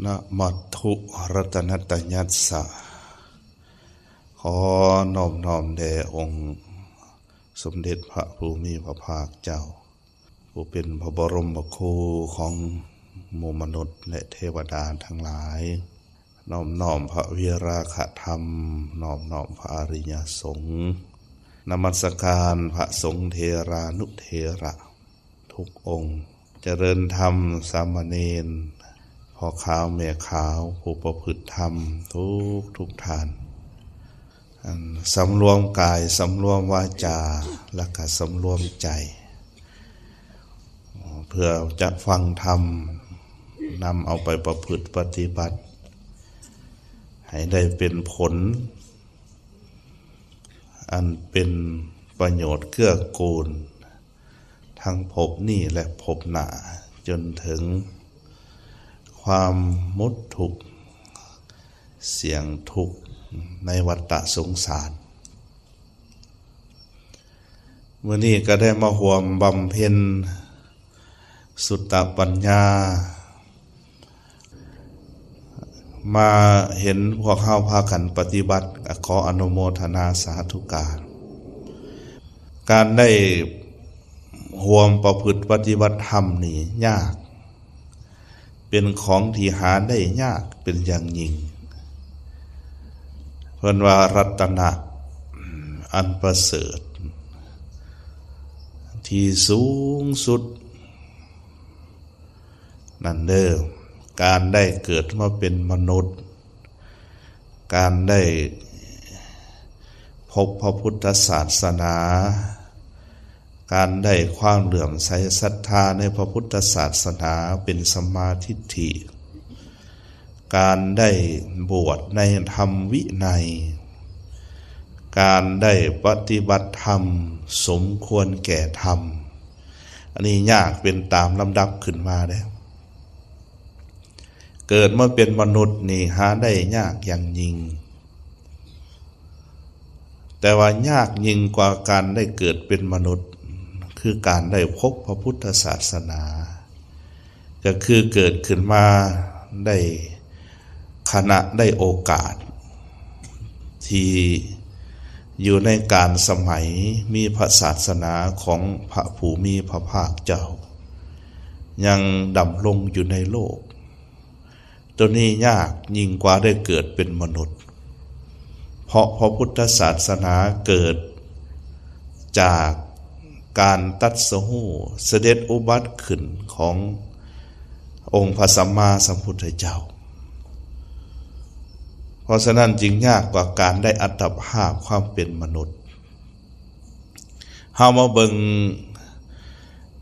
ນະມັດຖຸລັດຕະນະຕະຍັດສະ ຂໍນອບນ້ອມແດ່ອົງສົມເດັດພະຜູ້ມີພະພາກເຈົ້າ ຜູ້ເປັນພະບໍລົມຄູຂອງໝູ່ມະນຸດ ແລະ ເທວະດາທັງຫຼາຍ, ນອບນ້ອມພະວິລາຄະທຳ, ນອບນ້ອມພະອະລິຍະສົງ, ນະມັດສະການພະສົງເຖລານຸເຖລະ ທຸກອົງ, ຈະເລີນທຳສາມະເນນ, ພໍ່ຂາວແມ່ຂາວ, ຜູ້ປະພຶດທຳທຸກໆທ່ານ, ອັນສຳລວມກາຍ, ສຳລວມວາຈາ, ແລະກະສຳລວມໃຈ, ເພື່ອຈະຟັງທຳ, ນຳເອົາໄປປະພຶດປະຕິບັດ ໃຫ້ໄດ້ເປັນຜົນ ອັນເປັນປະໂຫຍດເກື້ອກູນ ທັງພົບນີ້ ແລະ ພົບໜ້າ, ຈົນເຖິງຄວາມໝົດທຸກ ສຽງທຸກໃນວັດຕະສົງສານ. ມື້ນີ້ກໍໄດ້ມາຮ່ວມບຳເພັນສຸດຕະປັນຍາ, ມາເຫັນພວກເຮົາພາກັນປະຕິບັດ, ກໍຂໍອະນຸໂມທະນາສາທຸການ. ການໄດ້ຮ່ວມປະພຶດປະຕິບັດທຳນີ້ຍາກ, ເປັນຂອງທີ່ຫາໄດ້ຍາກເປັນຢ່າງຍິ່ງ. ເພິ່ນວ່າລັດຕະນະອັນປະເສີດທີ່ສູງສຸດນັ້ນເດີ້ ການໄດ້ເກີດມາເປັນມະນຸດ, ການໄດ້ພົບພະພຸດທະສາສະໜາ, ການໄດ້ຄວາມເຫຼື້ອມໃສສັດທາໃນພະພຸດທະສາສະໜາເປັນສຳມາທິດຖິ, ການໄດ້ບວດໃນທຳວິໄນ, ການໄດ້ປະຕິບັດທຳສົມຄວນແກ່ທຳ, ອັນນີ້ຍາກເປັນຕາມລຳດັບຂຶ້ນມາເດ້. ເກີດມາເປັນມະນຸດນີ້ຫາໄດ້ຍາກຢ່າງຍິ່ງ, ແຕ່ວ່າຍາກຍິ່ງກວ່າການໄດ້ເກີດເປັນມະນຸດ ຄືການໄດ້ພົບພະພຸດທະສາສະໜາ, ກໍຄືເກີດຂຶ້ນມາໄດ້ຂະນະໄດ້ໂອກາດ ທີ່ຢູ່ໃນການສະໄໝມີພະສາສະໜາຂອງພະຜູ້ມີພະພາກເຈົ້າ ຍັງດຳລົງຢູ່ໃນໂລກ. ໂຕນີ້ຍາກຍິ່ງກວ່າໄດ້ເກີດເປັນມະນຸດ, ເພາະພະພຸດທະສາສະໜາເກີດຈາກການຕັດສະຮູ້ ສະເດັດອຸບັດຂຶ້ນຂອງອົງພະສຳມາສຳພຸດທະເຈົ້າ. ເພາະສະນັ້ນຈຶ່ງຍາກກວ່າການໄດ້ອັດຕະພາບຄວາມເປັນມະນຸດ. ເຮົາມາເບິ່ງ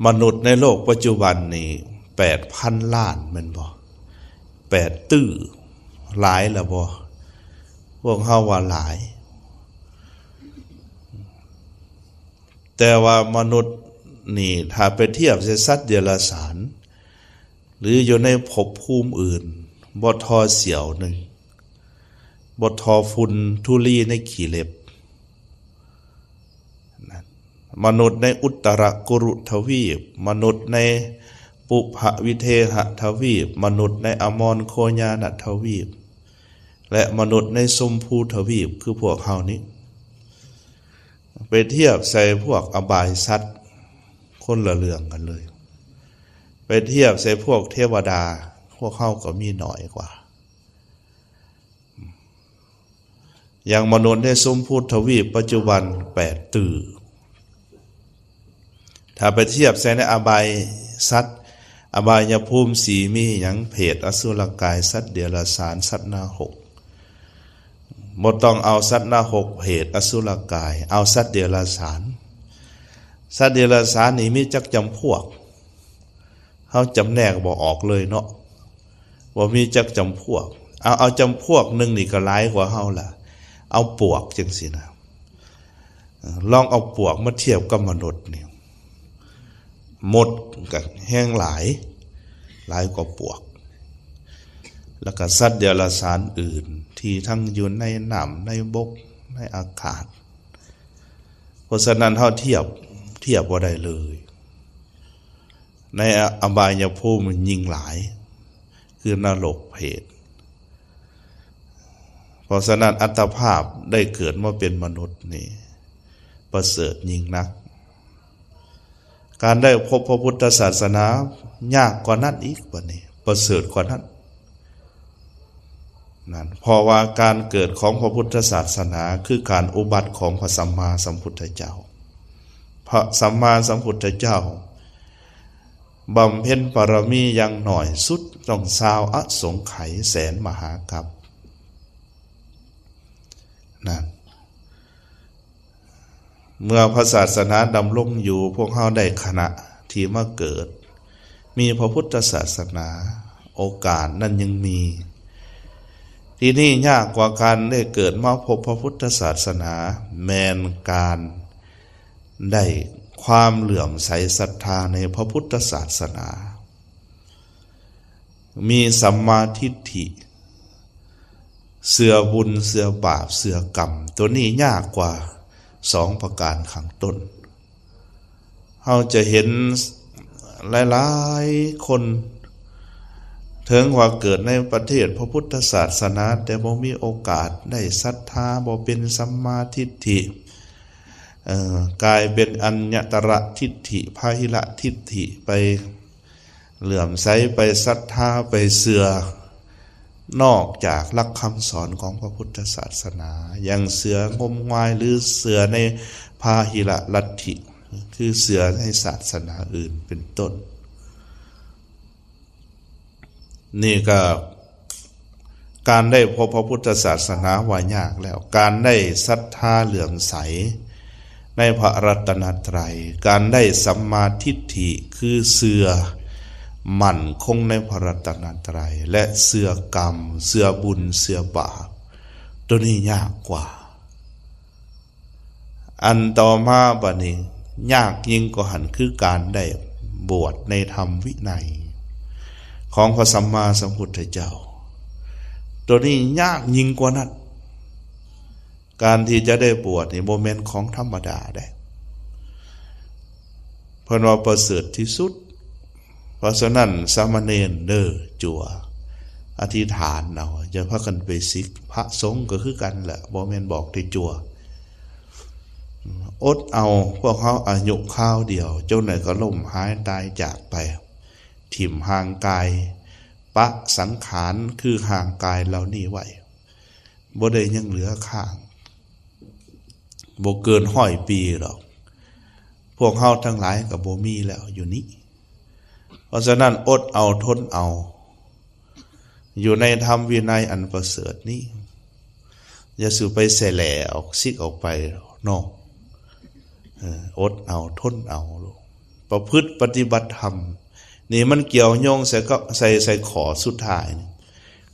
ມະນຸດໃນໂລກປັດຈຸບັນນີ້ ແປດພັນລ້ານແມ່ນບໍ່? ແປດຕື້ ຫຼາຍລະບໍ່? ພວກເຮົາວ່າຫຼາຍ, ແຕ່ວ່າມະນຸດນີ້ ຖ້າໄປທຽບໃສ່ສັດເດຍລະສານ ຫຼື ຢູ່ໃນພົບພູມອື່ນ ບໍ່ທໍ່ສ່ຽວໜຶ່ງ, ບໍ່ທໍ່ຝຸ່ນທຸລີໃນຂີ້ເລັບ. ມະນຸດໃນອຸດຕະຣະກຸລຸທະວີບ, ມະນຸດໃນປຸພະວິເທຫະທະວີບ, ມະນຸດໃນອະມອນໂຄຍານະທະວີບ ແລະ ມະນຸດໃນຊົມພູທະວີບ ຄືພວກເຮົານີ້ ໄປທຽບໃສ່ພວກອະບາຍສັດ ຄົນລະເລື່ອງກັນເລີຍ. ໄປທຽບໃສ່ພວກເທວະດາ ພວກເຮົາກໍມີໜ້ອຍກວ່າ. ຢ່າງມະນຸດໃນຊົມພູທະວີບປັດຈຸບັນແປດຕື້. ຖ້າໄປທຽບໃສ່ໃນອະບາຍສັດ, ອະບາຍຍະພູມສີ່ມີຫຍັງ? ເຜດ, ອະສຸລະກາຍ, ສັດເດຍລະສານ, ສັດນະຮົກ. ບໍ່ຕ້ອງເອົາສັດນະຮົກ, ເຜດ, ອະສຸລະກາຍ, ເອົາສັດເດຍລະສານ. ສັດເດຍລະສານນີ້ມີຈັກຈຳພວກ? ເຮົາຈຳແນກບໍ່ອອກເລີຍເນາະ ວ່າມີຈັກຈຳພວກ. ເອົາ, ເອົາຈຳພວກໜຶ່ງນີ້ກໍຫຼາຍກວ່າເຮົາລະ, ເອົາປວກຈັ່ງຊີ້ນະ. ລອງເອົາປວກມາທຽບກັບມະນຸດນີ້, ມົດກໍແຮງຫຼາຍ, ຫຼາຍກວ່າປວກ. ແລ້ວກໍສັດເດຍລະສານອື່ນທີ່ທັງຢູ່ໃນນ້ຳ, ໃນບົກ, ໃນອາກາດ. ເພາະສະນັ້ນເຮົາທຽບ, ທຽບບໍ່ໄດ້ເລີຍ. ໃນອະ, ອະບາຍຍະພູມມັນຍິ່ງຫຼາຍ, ຄື ຄືນະລົກເຜດ. ເພາະສະນັ້ນ ອັດຕະພາບໄດ້ເກີດມາເປັນມະນຸດນີ້ປະເສີດຍິ່ງນັກ. ການໄດ້ພົບພະພຸດທະສາສະໜາຍາກກວ່ານັ້ນອີກ ບັດນີ້ປະເສີດກວ່ານັ້ນ. ນັ້ນ ເພາະວ່າການເກີດຂອງພະພຸດທະສາສະໜາ ຄືການອຸບັດຂອງພະສຳມາສຳພຸດທະເຈົ້າ. ພະສຳມາສຳພຸດທະເຈົ້າບຳເພັນບາລະມີຢ່າງໜ້ອຍສຸດຕ້ອງຊາວອະສົງໄຂແສນມະຫາກັບ. ນັ້ນ ເມື່ອພະສາສະໜາດຳລົງຢູ່ ພວກເຮົາໄດ້ຂະນະທີ່ມາເກີດ ມີພະພຸດທະສາສະໜາ ໂອກາດນັ້ນຍັງມີ. ທີ່ນີ້ຍາກກວ່າການໄດ້ເກີດມາພົບພະພຸດທະສາສະໜາ ແມ່ນການໄດ້ຄວາມເຫຼື້ອມໃສສັດທາໃນພະພຸດທະສາສະໜາ. ມີສຳມາທິດຖິ ເຊື່ອບຸນ ເຊື່ອບາບ ເຊື່ອກຳ ໂຕນີ້ຍາກກວ່າສອງປະການຂ້າງຕົ້ນ. ເຮົາຈະເຫັນຫຼາຍໆຄົນ ເຖິງວ່າເກີດໃນປະເທດພະພຸດທະສາສະໜາ ແຕ່ບໍ່ມີໂອກາດໄດ້ສັດທາ ບໍ່ເປັນສຳມາທິດຖິ ເອີ ກາຍເປັນອັນຍະຕະລະທິດຖິ ພາຫິລະທິດຖິ ໄປ ເຫຼື້ອມໃສ ໄປສັດທາ ໄປເຊື່ອນອກຈາກຫຼັກຄຳສອນຂອງພະພຸດທະສາສະໜາ ຢ່າງເຊື່ອງົມງາຍ ຫຼື ເຊື່ອໃນພາຫິລະລັດຖິ ຄືເຊື່ອໃນສາສະໜາອື່ນເປັນຕົ້ນ. ນີ້ກໍ ການໄດ້ພົບພະພຸດທະສາສະໜາວ່າຍາກແລ້ວ, ການໄດ້ສັດທາເຫຼື້ອມໃສໃນພະລັດຕະນະໄຕ, ການໄດ້ສຳມາທິດຖິ ຄືເຊື່ອໝັ້ນຄົງໃນພະລັດຕະນະໄຕ ແລະ ເຊື່ອກຳ, ເຊື່ອບຸນ, ເຊື່ອບາບ, ໂຕນີ້ຍາກກວ່າ. ອັນຕໍ່ມາບັດນີ້ ຍາກຍິ່ງກວ່າຫັ້ນ ຄືການໄດ້ບວດໃນທຳວິໄນຂອງພະສຳມາສຳພຸດທະເຈົ້າ. ໂຕນີ້ຍາກຍິ່ງກວ່ານັ້ນ. ການທີ່ຈະໄດ້ບວດນີ້ບໍ່ແມ່ນຂອງທຳມະດາເດ້. ເພິ່ນວ່າປະເສີດທີ່ສຸດ. ເພາະສະນັ້ນ ສາມະເນນເດີ ຈົວ ອະທິຖານເອົາ, ຢ່າພາກັນໄປສິກ. ພະສົງກໍຄືກັນແຫຼະ, ບໍ່ແມ່ນບອກແຕ່ຈົວ. ອົດເອົາ, ພວກເຮົາອາຍຸຄາວດຽວ, ຈັກໜ່ອຍກໍລົ້ມຫາຍຕາຍຈາກໄປ, ຖິ້ມຮ່າງກາຍ, ປະສັງຂານຄືຮ່າງກາຍເຫຼົ່ານີ້ໄວ້, ບໍ່ໄດ້ຍັງເຫຼືອຄ້າງ. ບໍ່ເກີນຮ້ອຍປີດອກ. ພວກເຮົາທັງຫຼາຍກໍບໍ່ມີແລ້ວຢູ່ນີ້. ເພາະສະນັ້ນ ອົດເອົາທົນເອົາ ຢູ່ໃນທຳວິໄນອັນປະເສີດນີ້. ຢ່າສູ່ໄປແສແຫຼອອກ ສິກອອກໄປເນາະ. ເອີ ອົດເອົາທົນເອົາ ປະພຶດປະຕິບັດທຳ. ນີ້ມັນກ່ຽວໂຍງໃສ່ກັບ ໃສ່ ໃສ່ຂໍ້ສຸດທ້າຍນີ້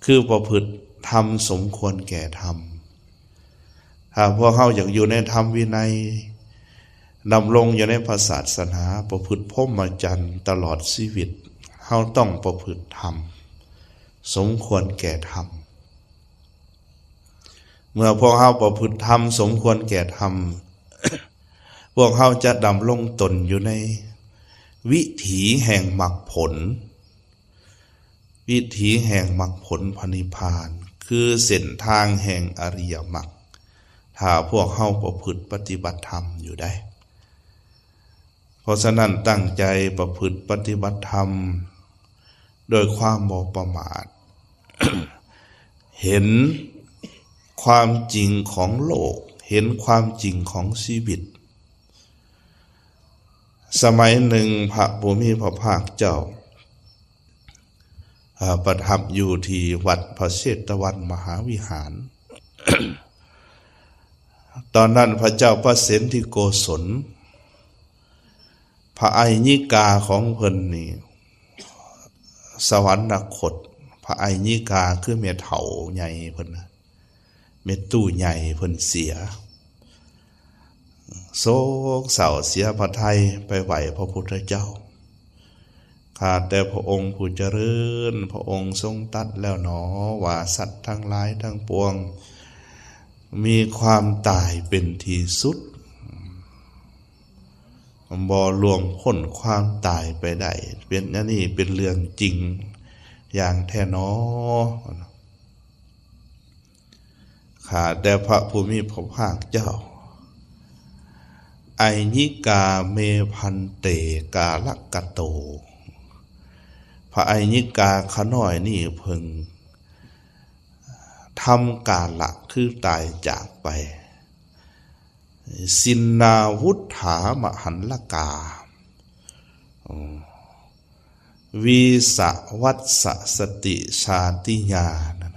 ຄືປະພຶດທຳສົມຄວນແກ່ທຳ. ຖ້າພວກເຮົາຢາກຢູ່ໃນທຳວິໄນ, ດຳລົງຢູ່ໃນພະສາສະໜາ, ປະພຶດພົມມະຈັນຕະຫຼອດຊີວິດ, ເຮົາຕ້ອງປະພຶດທຳສົມຄວນແກ່ທຳ. ເມື່ອພວກເຮົາປະພຶດທຳສົມຄວນແກ່ທຳ, ພວກເຮົາຈະດຳລົງຕົນຢູ່ໃນວິຖີແຫ່ງມັກຜົນ. ວິຖີແຫ່ງມັກຜົນພະນິບພານ ຄືເສັ້ນທາງແຫ່ງອະລິຍະມັກ, ຖ້າພວກເຮົາປະພຶດປະຕິບັດທຳຢູ່ໃດ. ເພາະສະນັ້ນ ຕັ້ງໃຈປະພຶດປະຕິບັດທຳດ້ວຍຄວາມບໍ່ປະໝາດ, ເຫັນຄວາມຈິງຂອງໂລກ, ເຫັນຄວາມຈິງຂອງຊີວິດ. ສະໄໝໜຶ່ງ ພະຜູ້ມີພະພາກເຈົ້າ ເອີ ປະທັບຢູ່ທີ່ວັດພະເຊຕະວັນມະຫາວິຫານ. ຕອນນັ້ນພະເຈົ້າພະເສນທິໂກສົນ ພະໄອຍິກາຂອງເພິ່ນນີ້ ສະຫວັນນະຄົດ. ພະໄອຍິກາຄືແມ່ເຖົ້າໃຫຍ່ເພິ່ນນະ. ແມ່ຕູ້ໃຫຍ່ເພິ່ນເສຍ, ໂສກເສົ້າເສຍພະໄທ ໄປໄຫວ້ພະພຸດທະເຈົ້າ. ຂ້າແຕ່ພະອົງຜູ້ຈະເລີນ, ພະອົງຊົງຕັດແລ້ວໜໍວ່າ ສັດທັງຫຼາຍທັງປວງມີຄວາມຕາຍເປັນທີ່ສຸດ. ບໍ່ລ່ວງພົ້ນຄວາມຕາຍໄປໄດ້. ເປັນ ອັນນີ້ເປັນເລື່ອງຈິງ ຢ່າງແທ້ໜໍ. ຂ້າແຕ່ພະຜູ້ມີພະພາກເຈົ້າ, ໄອຍິກາເມພັນເຕກາລະກະໂຕ, ພະໄອຍິກາຂ້ານ້ອຍນີ້ເພິ່ງທຳກາລະຄືຕາຍຈາກໄປ. ສິນນາວຸດຖາມະຫັນລະກາ ວິສະວັດສະສະຕິຊາຕິຍານະ.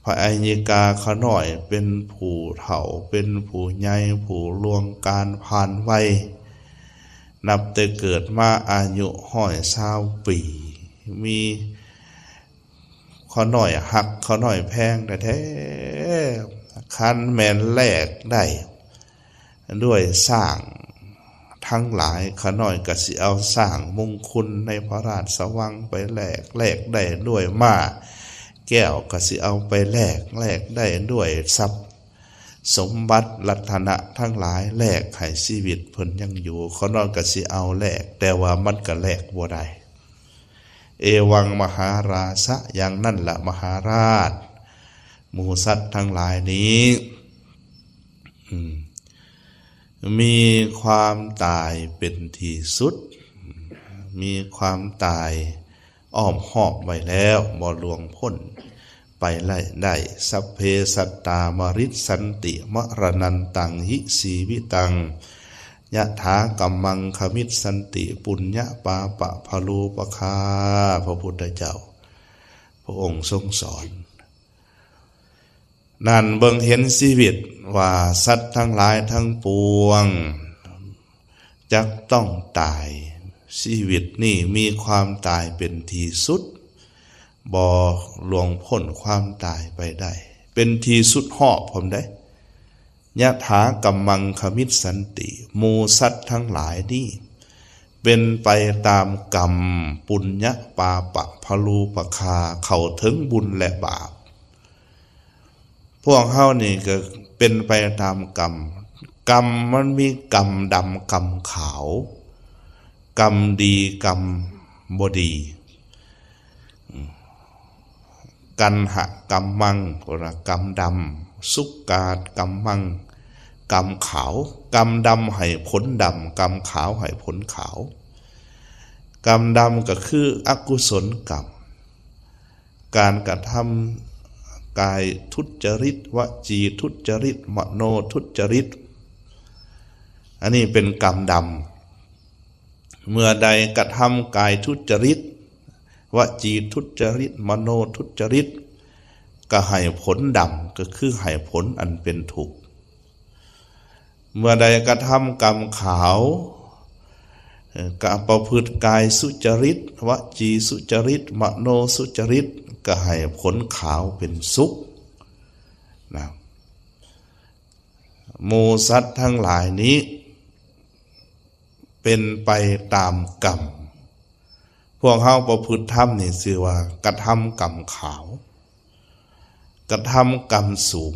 ພະໄອຍິກາຂ້ານ້ອຍເປັນຜູ້ເຖົ້າ ເປັນຜູ້ໃຫຍ່ ຜູ້ລ່ວງການຜ່ານໄວ, ນັບແຕ່ເກີດມາອາຍຸຮ້ອຍຊາວປີ, ມີ ຂ້ານ້ອຍຮັກ ຂ້ານ້ອຍແພງແທ້ໆ. ຄັນແມ່ນແລກໄດ້ດ້ວຍຊ້າງທັງຫຼາຍ, ຂ້ານ້ອຍກໍຊິເອົາຊ້າງມຸງຄຸນໃນພະລາຊະວັງໄປແລກ, ແລກໄດ້ດ້ວຍມ້າແກ້ວກໍຊິເອົາໄປແລກ, ແລກໄດ້ດ້ວຍຊັບສົມບັດລັດຖະນະທັງຫຼາຍ ແລກໃຫ້ຊີວິດເພິ່ນຍັງຢູ່, ຂ້ານ້ອຍກໍຊິເອົາແລກ, ແຕ່ວ່າມັນກໍແລກບໍ່ໄດ້. ເອວັງມະຫາລາຊະ, ຢ່າງນັ້ນລະມະຫາລາຊ, ໝູ່ສັດທັງຫຼາຍນີ້ ອືມ ມີຄວາມຕາຍເປັນທີ່ສຸດ, ມີຄວາມຕາຍອ້ອມຮອບໄວ້ແລ້ວ, ບໍ່ລ່ວງພົ້ນ ໄປໄດ້ໄດ້. ສັບເພສັດຕາມະຣິດສັນຕິ ມະຣະນັນຕັງ ຫິ ຊີວິຕັງ ຍະຖາກັມມັງ ຂະມິດສັນຕິ ປຸນຍະປາປະພະໂລປະຄາ. ພະພຸດທະເຈົ້າພະອົງຊົງສອນ ນັ້ນເບິ່ງເຫັນຊີວິດວ່າ ສັດທັງຫຼາຍທັງປວງ ຈັກຕ້ອງຕາຍ. ຊີວິດນີ້ມີຄວາມຕາຍເປັນທີ່ສຸດ, ບໍ່ລ່ວງພົ້ນຄວາມຕາຍໄປໄດ້, ເປັນທີ່ສຸດຮອບພ້ອມໃດ. ຍະຖາກັມມັງຂະມິດສັນຕິ, ໝູ່ສັດທັງຫຼາຍນີ້ເປັນໄປຕາມກຳ, ປຸນຍະປາປະພະໂລປະຄາ, ເຂົ້າເຖິງບຸນແລະບາບ. ພວກເຮົານີ້ກໍເປັນໄປຕາມກຳ, ກຳມັນມີກຳດຳກຳຂາວ, ກຳດີກຳບໍ່ດີ. ກັນຫະກຳມັງ ກໍວ່າກຳດຳ, ສຸກກາດກຳມັງ ກຳຂາວ. ກຳດຳໃຫ້ຜົນດຳ, ກຳຂາວໃຫ້ຜົນຂາວ. ກຳດຳກໍຄືອະກຸສົນກຳ, ການກະທຳກາຍທຸດຈະລິດ, ວະຈີທຸດຈະລິດ, ມະໂນທຸດຈະລິດ, ອັນນີ້ເປັນກຳດຳ. ເມື່ອໃດກະທຳກາຍທຸດຈະລິດ, ວະຈີທຸດຈະລິດ, ມະໂນທຸດຈະລິດ, ກໍໃຫ້ຜົນດຳ, ກໍຄືໃຫ້ຜົນອັນເປັນທຸກ. ເມື່ອໃດກະທຳກຳຂາວ, ເອີ່, ກະປະພຶດກາຍສຸຈະລິດ, ວະຈີສຸຈະລິດ, ມະໂນສຸຈະລິດ, ກໍໃຫ້ຜົນຂາວເປັນສຸກນະ. ໝູ່ສັດທັງຫຼາຍນີ້ເປັນໄປຕາມກຳ. ພວກເຮົາປະພຶດທຳນີ້ຊື່ວ່າກະທຳກຳຂາວ, ກະທຳກຳສູງ,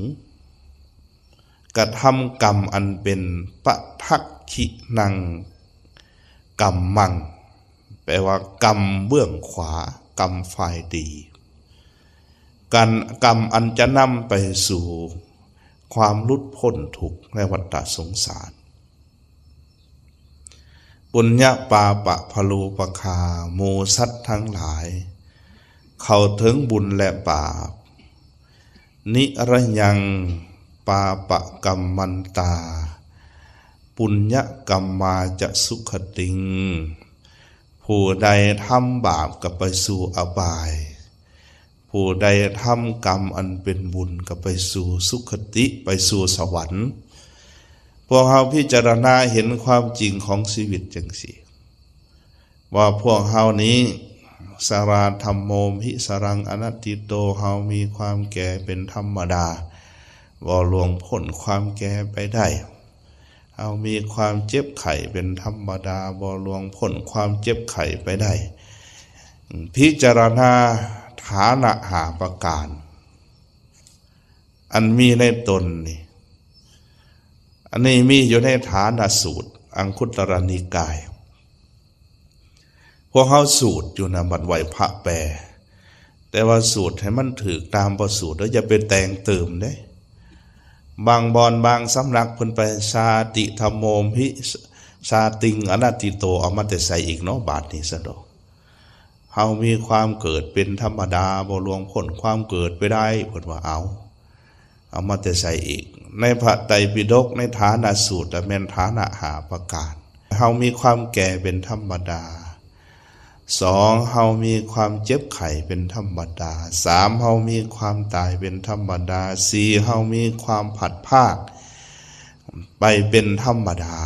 ກະທຳກຳອັນເປັນປະທັກຂິນັງກຳມັງ, ແປວ່າກຳເບື້ອງຂວາ, ກຳຝ່າຍດີ, ການ, ກຳອັນຈະນຳໄປສູ່ຄວາມຫຼຸດພົ້ນທຸກໃນວັດຕະສົງສານ. ປຸນຍະປາປະພະໂລປະຄາ, ໝູ່ສັດທັງຫຼາຍເຂົ້າເຖິງບຸນແລະບາບ. ນິຣະຍັງປາປະກັມມັນຕາ, ປຸນຍະກັມມາຈະສຸຄະຕິງ. ຜູ້ໃດທຳບາບກໍໄປສູ່ອະບາຍ, ຜູ້ໃດທຳກຳອັນເປັນບຸນກໍໄປສູ່ສຸຄະຕິ, ໄປສູ່ສະຫວັນ. ພວກເຮົາພິຈາລະນາເຫັນຄວາມຈິງຂອງຊີວິດຈັ່ງຊີ້ ວ່າພວກເຮົານີ້ ສາລາທຳໂມ ຫິສາລັງ ອະນັດຕິໂຕ, ເຮົາມີຄວາມແກ່ເປັນທຳມະດາ, ບໍ່ລ່ວງພົ້ນຄວາມແກ່ໄປໄດ້. ເຮົາມີຄວາມເຈັບໄຂ້ເປັນທຳມະດາ, ບໍ່ລ່ວງພົ້ນຄວາມເຈັບໄຂ້ໄປໄດ້. ພິຈາລະນາຖານະຫ້າປະການ ອັນມີໃນຕົນນີ້, ອັນນີ້ມີຢູ່ໃນຖານະສູດ ອັງຄຸດຕະລະນິກາຍ. ພວກເຮົາສູດຢູ່ນະ ບັດໄຫວ້ພະແປ ແຕ່ວ່າສູດໃຫ້ມັນຖືກຕາມພະສູດ ແລ້ວຢ່າໄປແຕ່ງເຕີມເດ້. ບາງບ່ອນບາງສຳນັກເພິ່ນໄປ ຊາຕິທຳໂມມຫິ ຊາຕິງອະນັດຕິໂຕ ເອົາມາແຕ່ໃສອີກເນາະ ບາດນີ້ຊັ້ນດອກ. ເຮົາມີຄວາມເກີດເປັນທຳມະດາ ບໍ່ລ່ວງພົ້ນຄວາມເກີດໄປໄດ້ ເພິ່ນວ່າເອົາ ເອົາມາແຕ່ໃສອີກ? ໃນພະໄຕປິດົກ ໃນຖານະສູດ ແມ່ນຖານະຫ້າປະການ. ເຮົາມີຄວາມແກ່ເປັນທຳມະດາ. ສອງ ເຮົາມີຄວາມເຈັບໄຂ້ເປັນທຳມະດາ. ສາມ ເຮົາມີຄວາມຕາຍເປັນທຳມະດາ. ສີ່ ເຮົາມີຄວາມພັດພາກໄປເປັນທຳມະດາ.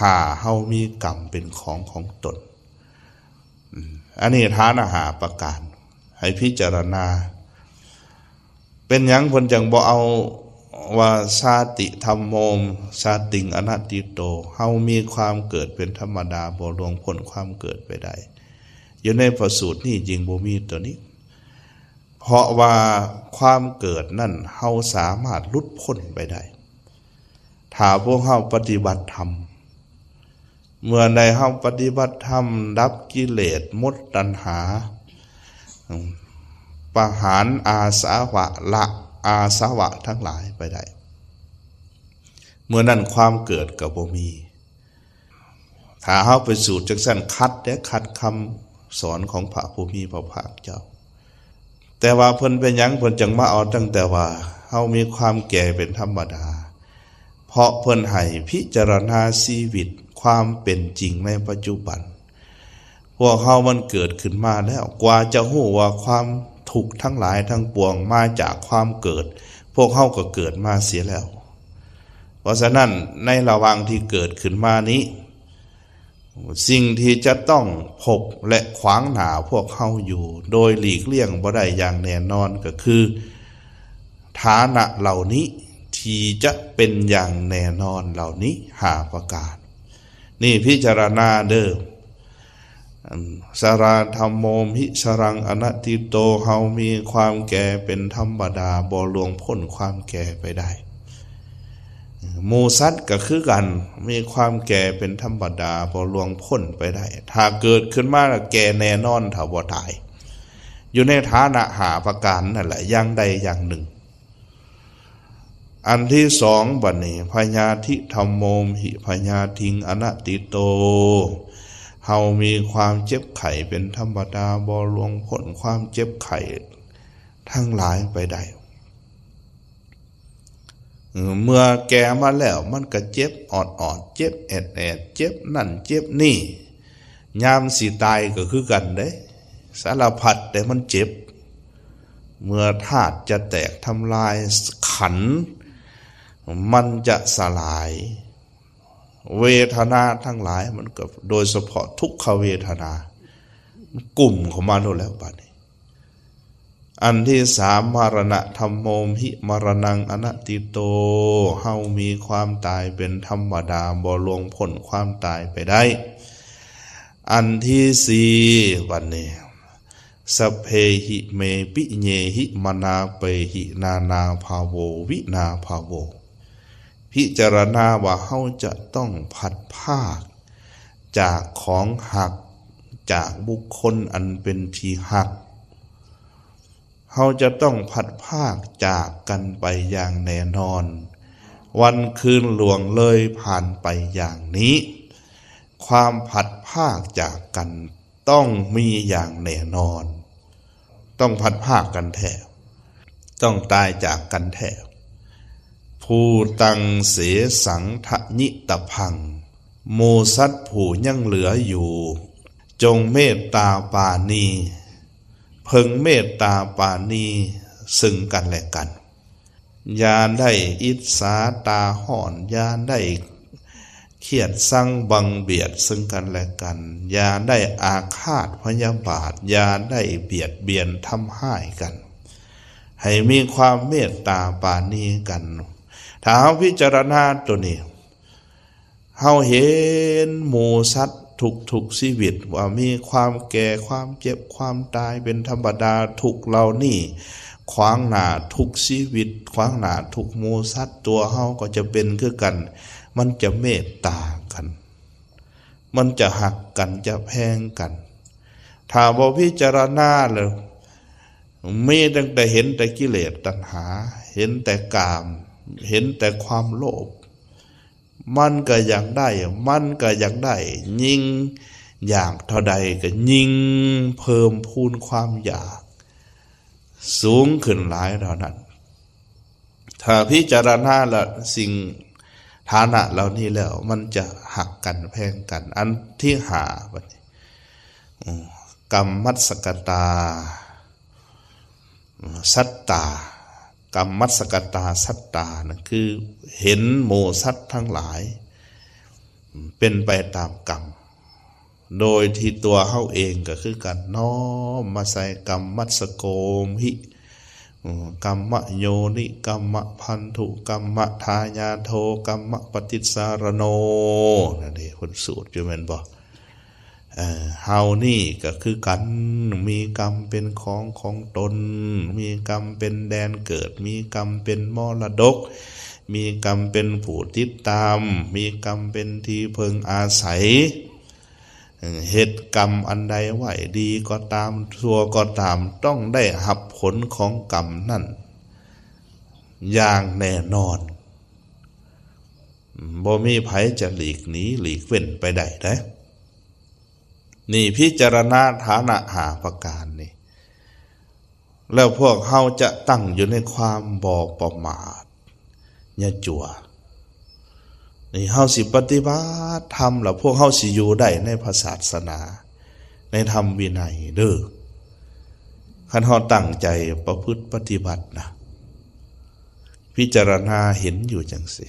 ຫ້າ ເຮົາມີກຳເປັນຂອງຂອງຕົນ. ອາ ອັນນີ້ຖານະຫ້າປະການ ໃຫ້ພິຈາລະນາ. ເປັນຫຍັງເພິ່ນຈັ່ງບໍ່ເອົາວ່າ ຊາຕິທຳໂມມ ຊາຕິງອະນັດຕິໂຕ? ເຮົາມີຄວາມເກີດເປັນທຳມະດາ ບໍ່ລ່ວງພົ້ນຄວາມເກີດໄປໄດ້. ຢູ່ໃນພະສູດນີ້ຈຶ່ງບໍ່ມີຕົວນີ້ ເພາະວ່າຄວາມເກີດນັ້ນ ເຮົາສາມາດຫຼຸດພົ້ນໄປໄດ້ ຖ້າພວກເຮົາປະຕິບັດທຳ. ເມື່ອໃດເຮົາປະຕິບັດທຳ ດັບກິເລດ ໝົດຕັນຫາ ປະຫານອາສະວະ ລະອາສະວະທັງຫຼາຍໄປໄດ້ ເມື່ອນັ້ນຄວາມເກີດກໍບໍ່ມີ. ຖ້າເຮົາໄປສູດຈັ່ງຊັ້ນ ຂັດເດ້ ຂັດຄຳສອນຂອງພະຜູ້ມີພະພາກເຈົ້າ. ແຕ່ວ່າເພິ່ນເປັນຫຍັງ ເພິ່ນຈຶ່ງມາເອົາຕັ້ງແຕ່ວ່າ ເຮົາມີຄວາມແກ່ເປັນທຳມະດາ? ເພາະເພິ່ນໃຫ້ພິຈາລະນາຊີວິດ ຄວາມເປັນຈິງໃນປັດຈຸບັນ. ພວກເຮົາມັນເກີດຂຶ້ນມາແລ້ວ ກວ່າຈະຮູ້ວ່າຄວາມທຸກທັງຫຼາຍທັງປວງມາຈາກຄວາມເກີດ ພວກເຮົາກໍເກີດມາເສຍແລ້ວ. ເພາະສະນັ້ນ ໃນລະຫວ່າງທີ່ເກີດຂຶ້ນມານີ້ ສິ່ງທີ່ຈະຕ້ອງພົບ ແລະ ຂວາງໜ້າພວກເຮົາຢູ່ ໂດຍຫຼີກລ່ຽງບໍ່ໄດ້ຢ່າງແນ່ນອນ ກໍຄື ຖານະເຫຼົ່ານີ້ ທີ່ຈະເປັນຢ່າງແນ່ນອນເຫຼົ່ານີ້ ຫ້າປະການ. ນີ້ພິຈາລະນາເດີ້. ອັນ ສະລາທຳໂມມຫິ ສະລັງອະນັດຕິໂຕ ເຮົາມີຄວາມແກ່ເປັນທຳມະດາ ບໍ່ລ່ວງພົ້ນຄວາມແກ່ໄປໄດ້. ໝູ່ສັດກໍຄືກັນ ມີຄວາມແກ່ເປັນທຳມະດາ ບໍ່ລ່ວງພົ້ນໄປໄດ້. ຖ້າເກີດຂຶ້ນມາແລ້ວແກ່ແນ່ນອນ ຖ້າບໍ່ຕາຍ ຢູ່ໃນຖານະຫ້າປະການນັ້ນແຫຼະ ຢ່າງໃດຢ່າງໜຶ່ງ. ອັນທີສອງ ບັດນີ້ ພະຍາທິທຳໂມມຫິ ພະຍາທິງອະນັດຕິໂຕ ເຮົາມີຄວາມເຈັບໄຂ້ເປັນທຳມະດາ ບໍ່ລ່ວງພົ້ນຄວາມເຈັບໄຂ້ທັງຫຼາຍໄປໄດ້. ເມື່ອແກ່ມາແລ້ວ ມັນກໍເຈັບອອດໆ ເຈັບແອດໆ ເຈັບນັ້ນເຈັບນີ້ ຍາມຊິຕາຍກໍຄືກັນເດ້ ສາລະພັດແຕ່ມັນເຈັບ. ເມື່ອທາດຈະແຕກທຳລາຍ ຂັນມັນຈະສະຫຼາຍ ເວທະນາທັງຫຼາຍມັນກໍ ໂດຍສະເພາະທຸກຂະເວທະນາ ມັນກຸ້ມເຂົ້າມາໂລດແລ້ວບາດນີ້. ອັນທີສາມ ມະລະນະທຳໂມມຫິ ມະລະນັງອະນັດຕິໂຕ ເຮົາມີຄວາມຕາຍເປັນທຳມະດາ ບໍ່ລ່ວງພົ້ນຄວາມຕາຍໄປໄດ້. ອັນທີສີ່ ບັດນີ້ ສັບເພຫິເມປິເຍຫິມະນາເປຫິນານາພາໂວວິນາພາໂວ ພິຈາລະນາວ່າເຮົາຈະຕ້ອງພັດພາກຈາກຂອງຮັກ ຈາກບຸກຄົນອັນເປັນທີ່ຮັກ. ເຮົາຈະຕ້ອງພັດພາກຈາກກັນໄປຢ່າງແນ່ນອນ. ວັນຄືນລ່ວງເລີຍຜ່ານໄປຢ່າງນີ້. ຄວາມພັດພາກຈາກກັນຕ້ອງມີຢ່າງແນ່ນອນ. ຕ້ອງພັດພາກກັນແທ້. ຕ້ອງຕາຍຈາກກັນແທ້. ພູຕັງເສສັງທະຍິຕະພັງ ໝູ່ສັດຜູ້ຍັງເຫຼືອຢູ່ ຈົ່ງເມດຕາປານີ ເພິ່ງເມດຕາປານີເຊິ່ງກັນແລະກັນ. ຢ່າໄດ້ອິດສາຕາຮ້ອນ, ຢ່າໄດ້ຄຽດຊັງບັງບຽດເຊິ່ງກັນແລະກັນ, ຢ່າໄດ້ອາຄາດພະຍາບາດ, ຢ່າໄດ້ບຽດບຽນທຳຮ້າຍກັນ, ໃຫ້ມີຄວາມເມດຕາປານີກັນ. ຖ້າເຮົາພິຈາລະນາໂຕນີ້ ເຮົາເຫັນໝູ່ສັດທຸກໆຊີວິດວ່າມີຄວາມແກ່, ຄວາມເຈັບ, ຄວາມຕາຍເປັນທຳມະດາ, ທຸກເຫຼົ່ານີ້ຂວາງໜ້າທຸກຊີວິດ, ຂວາງໜ້າທຸກໝູ່ສັດ, ຕົວເຮົາກໍຈະເປັນຄືກັນ. ມັນຈະເມດຕາກັນ, ມັນຈະຮັກກັນ, ຈະແພງກັນ. ຖ້າບໍ່ພິຈາລະນາແລ້ວ ມີຕັ້ງແຕ່ເຫັນແຕ່ກິເລດຕັນຫາ ເຫັນແຕ່ກາມ ເຫັນແຕ່ຄວາມໂລບ ມັນກໍຢາກໄດ້ ມັນກໍຢາກໄດ້ ຍິ່ງຢາກເທົ່າໃດກໍຍິ່ງເພີ່ມພູນຄວາມຢາກສູງຂຶ້ນຫຼາຍເທົ່ານັ້ນ. ຖ້າພິຈາລະນາລະສິ່ງຖານະເຫຼົ່ານີ້ແລ້ວ ມັນຈະຮັກກັນແພງກັນ. ອັນທີຫ້າ ບັດນີ້ ອືມ ກຳມັດສະກະຕາ ສັດຕາ ກຳມັດສະກະຕາສັດຕາ ນັ້ນຄືເຫັນໝູ່ສັດທັງຫຼາຍເປັນໄປຕາມກຳ ໂດຍທີ່ຕົວເຮົາເອງກໍຄືກັນ ນ້ອມມາໃສ່ກຳມັດສະໂກມຫິ ອືມ ກຳມະໂຍນິ ກຳມະພັນທຸ ກຳມະທາຍາໂທ ກຳມະປະຕິດສາລະໂນ ນັ້ນເດ້ ເພິ່ນສູດຢູ່ແມ່ນບໍ່? ເອີ ເຮົານີ້ກໍຄືກັນ ມີກຳເປັນຂອງຂອງຕົນ ມີກຳເປັນແດນເກີດ ມີກຳເປັນມໍລະດົກ ມີກຳເປັນຜູ້ຕິດຕາມ ມີກຳເປັນທີ່ເພິ່ງອາໄສ. ເຮັດກຳອັນໃດໄວ້ ດີກໍຕາມ ຊົ່ວກໍຕາມ ຕ້ອງໄດ້ຮັບຜົນຂອງກຳນັ້ນຢ່າງແນ່ນອນ ບໍ່ມີໃຜຈະຫຼີກໜີຫຼີກເວັ້ນໄປໄດ້ເດ້. ນີ້ພິຈາລະນາຖານະຫ້າປະການນີ້ ແລ້ວພວກເຮົາຈະຕັ້ງຢູ່ໃນຄວາມບໍ່ປະໝາດ ຢ່າຈົວ. ນີ້ເຮົາຊິປະຕິບັດທຳ ແລ້ວພວກເຮົາຊິຢູ່ໄດ້ໃນພະສາສະໜາ ໃນທຳວິໄນເດີ້ ຄັນເຮົາຕັ້ງໃຈປະພຶດປະຕິບັດນະ. ພິຈາລະນາເຫັນຢູ່ຈັ່ງຊີ້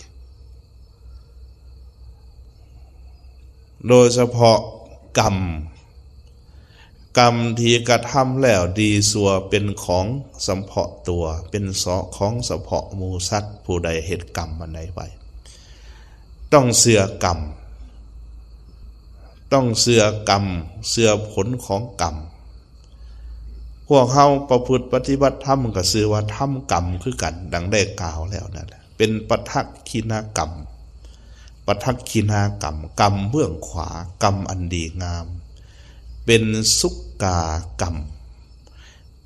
ໂດຍສະເພາະກຳ ກຳທີ່ກະທຳແລ້ວດີຊົ່ວເປັນຂອງສຳເພາະຕົວ ເປັນສະ ຂອງສະເພາະໝູ່ສັດ. ຜູ້ໃດເຮັດກຳອັນໃດໄວ້ ຕ້ອງເຊື່ອກຳ ຕ້ອງເຊື່ອກຳ ເຊື່ອຜົນຂອງກຳ. ພວກເຮົາປະພຶດປະຕິບັດທຳກໍຊື່ວ່າທຳກຳຄືກັນ ດັ່ງໄດ້ກ່າວແລ້ວນັ້ນແຫຼະ ເປັນປະທັກຂິນາກຳ ປະທັກຂິນາກຳ ກຳເບື້ອງຂວາ ກຳອັນດີງາມ ເປັນສຸກກາກຳ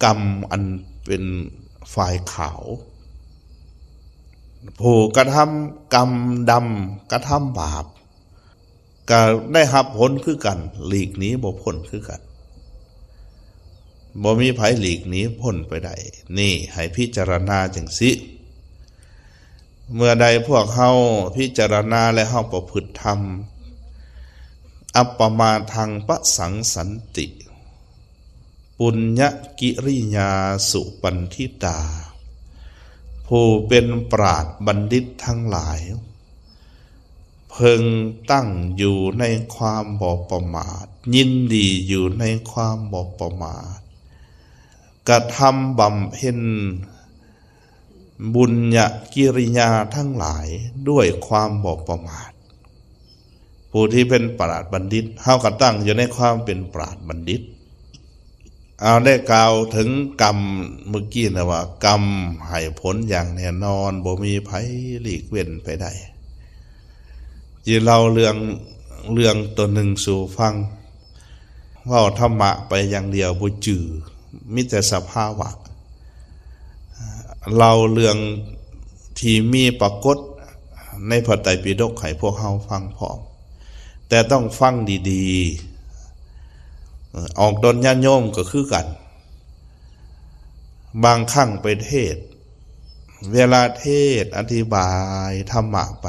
ກຳອັນເປັນຝ່າຍຂາວ. ຜູ້ກະທຳກຳດຳ ກະທຳບາບ ກໍໄດ້ຮັບຜົນຄືກັນ ຫຼີກໜີບໍ່ພົ້ນຄືກັນ ບໍ່ມີໃຜຫຼີກໜີພົ້ນໄປໄດ້. ນີ້ໃຫ້ພິຈາລະນາຈັ່ງຊີ້. ເມື່ອໃດພວກເຮົາພິຈາລະນາ ແລະ ເຮົາປະພຶດທຳ ອັບປະມາທັງປະສັງສັນຕິ ປຸນຍະກິລິຍາສຸປັນທິຕາ ຜູ້ເປັນປາດບັນດິດທັງຫຼາຍ ເພິ່ງຕັ້ງຢູ່ໃນຄວາມບໍ່ປະໝາດ ຍິນດີຢູ່ໃນຄວາມບໍ່ປະໝາດ ກະທຳບຳເພັນບຸນຍະກິລິຍາທັງຫຼາຍດ້ວຍຄວາມບໍ່ປະໝາດ. ຜູ້ທີ່ເປັນປາດບັນດິດ ເຮົາກໍຕັ້ງຢູ່ໃນຄວາມເປັນປາດບັນດິດ. ເອົາ ໄດ້ກ່າວເຖິງກຳເມື່ອກີ້ນະວ່າ ກຳໃຫ້ຜົນຢ່າງແນ່ນອນ ບໍ່ມີໃຜຫຼີກເວັ້ນໄປໄດ້. ຊິເລົ່າເລື່ອງ ເລື່ອງຕົວໜຶ່ງສູ່ຟັງ. ເວົ້າທຳມະໄປຢ່າງດຽວບໍ່ຈື່ ມີແຕ່ສະພາວະ. ເລົ່າເລື່ອງທີ່ມີປາກົດໃນພະໄຕປິດົກໃຫ້ພວກເຮົາຟັງພ້ອມ, ແຕ່ຕ້ອງຟັງດີໆ. ອອກຕົນຍາດໂຍມກໍຄືກັນ, ບາງຄັ້ງໄປເທດ ເວລາເທດອະທິບາຍທຳມະໄປ,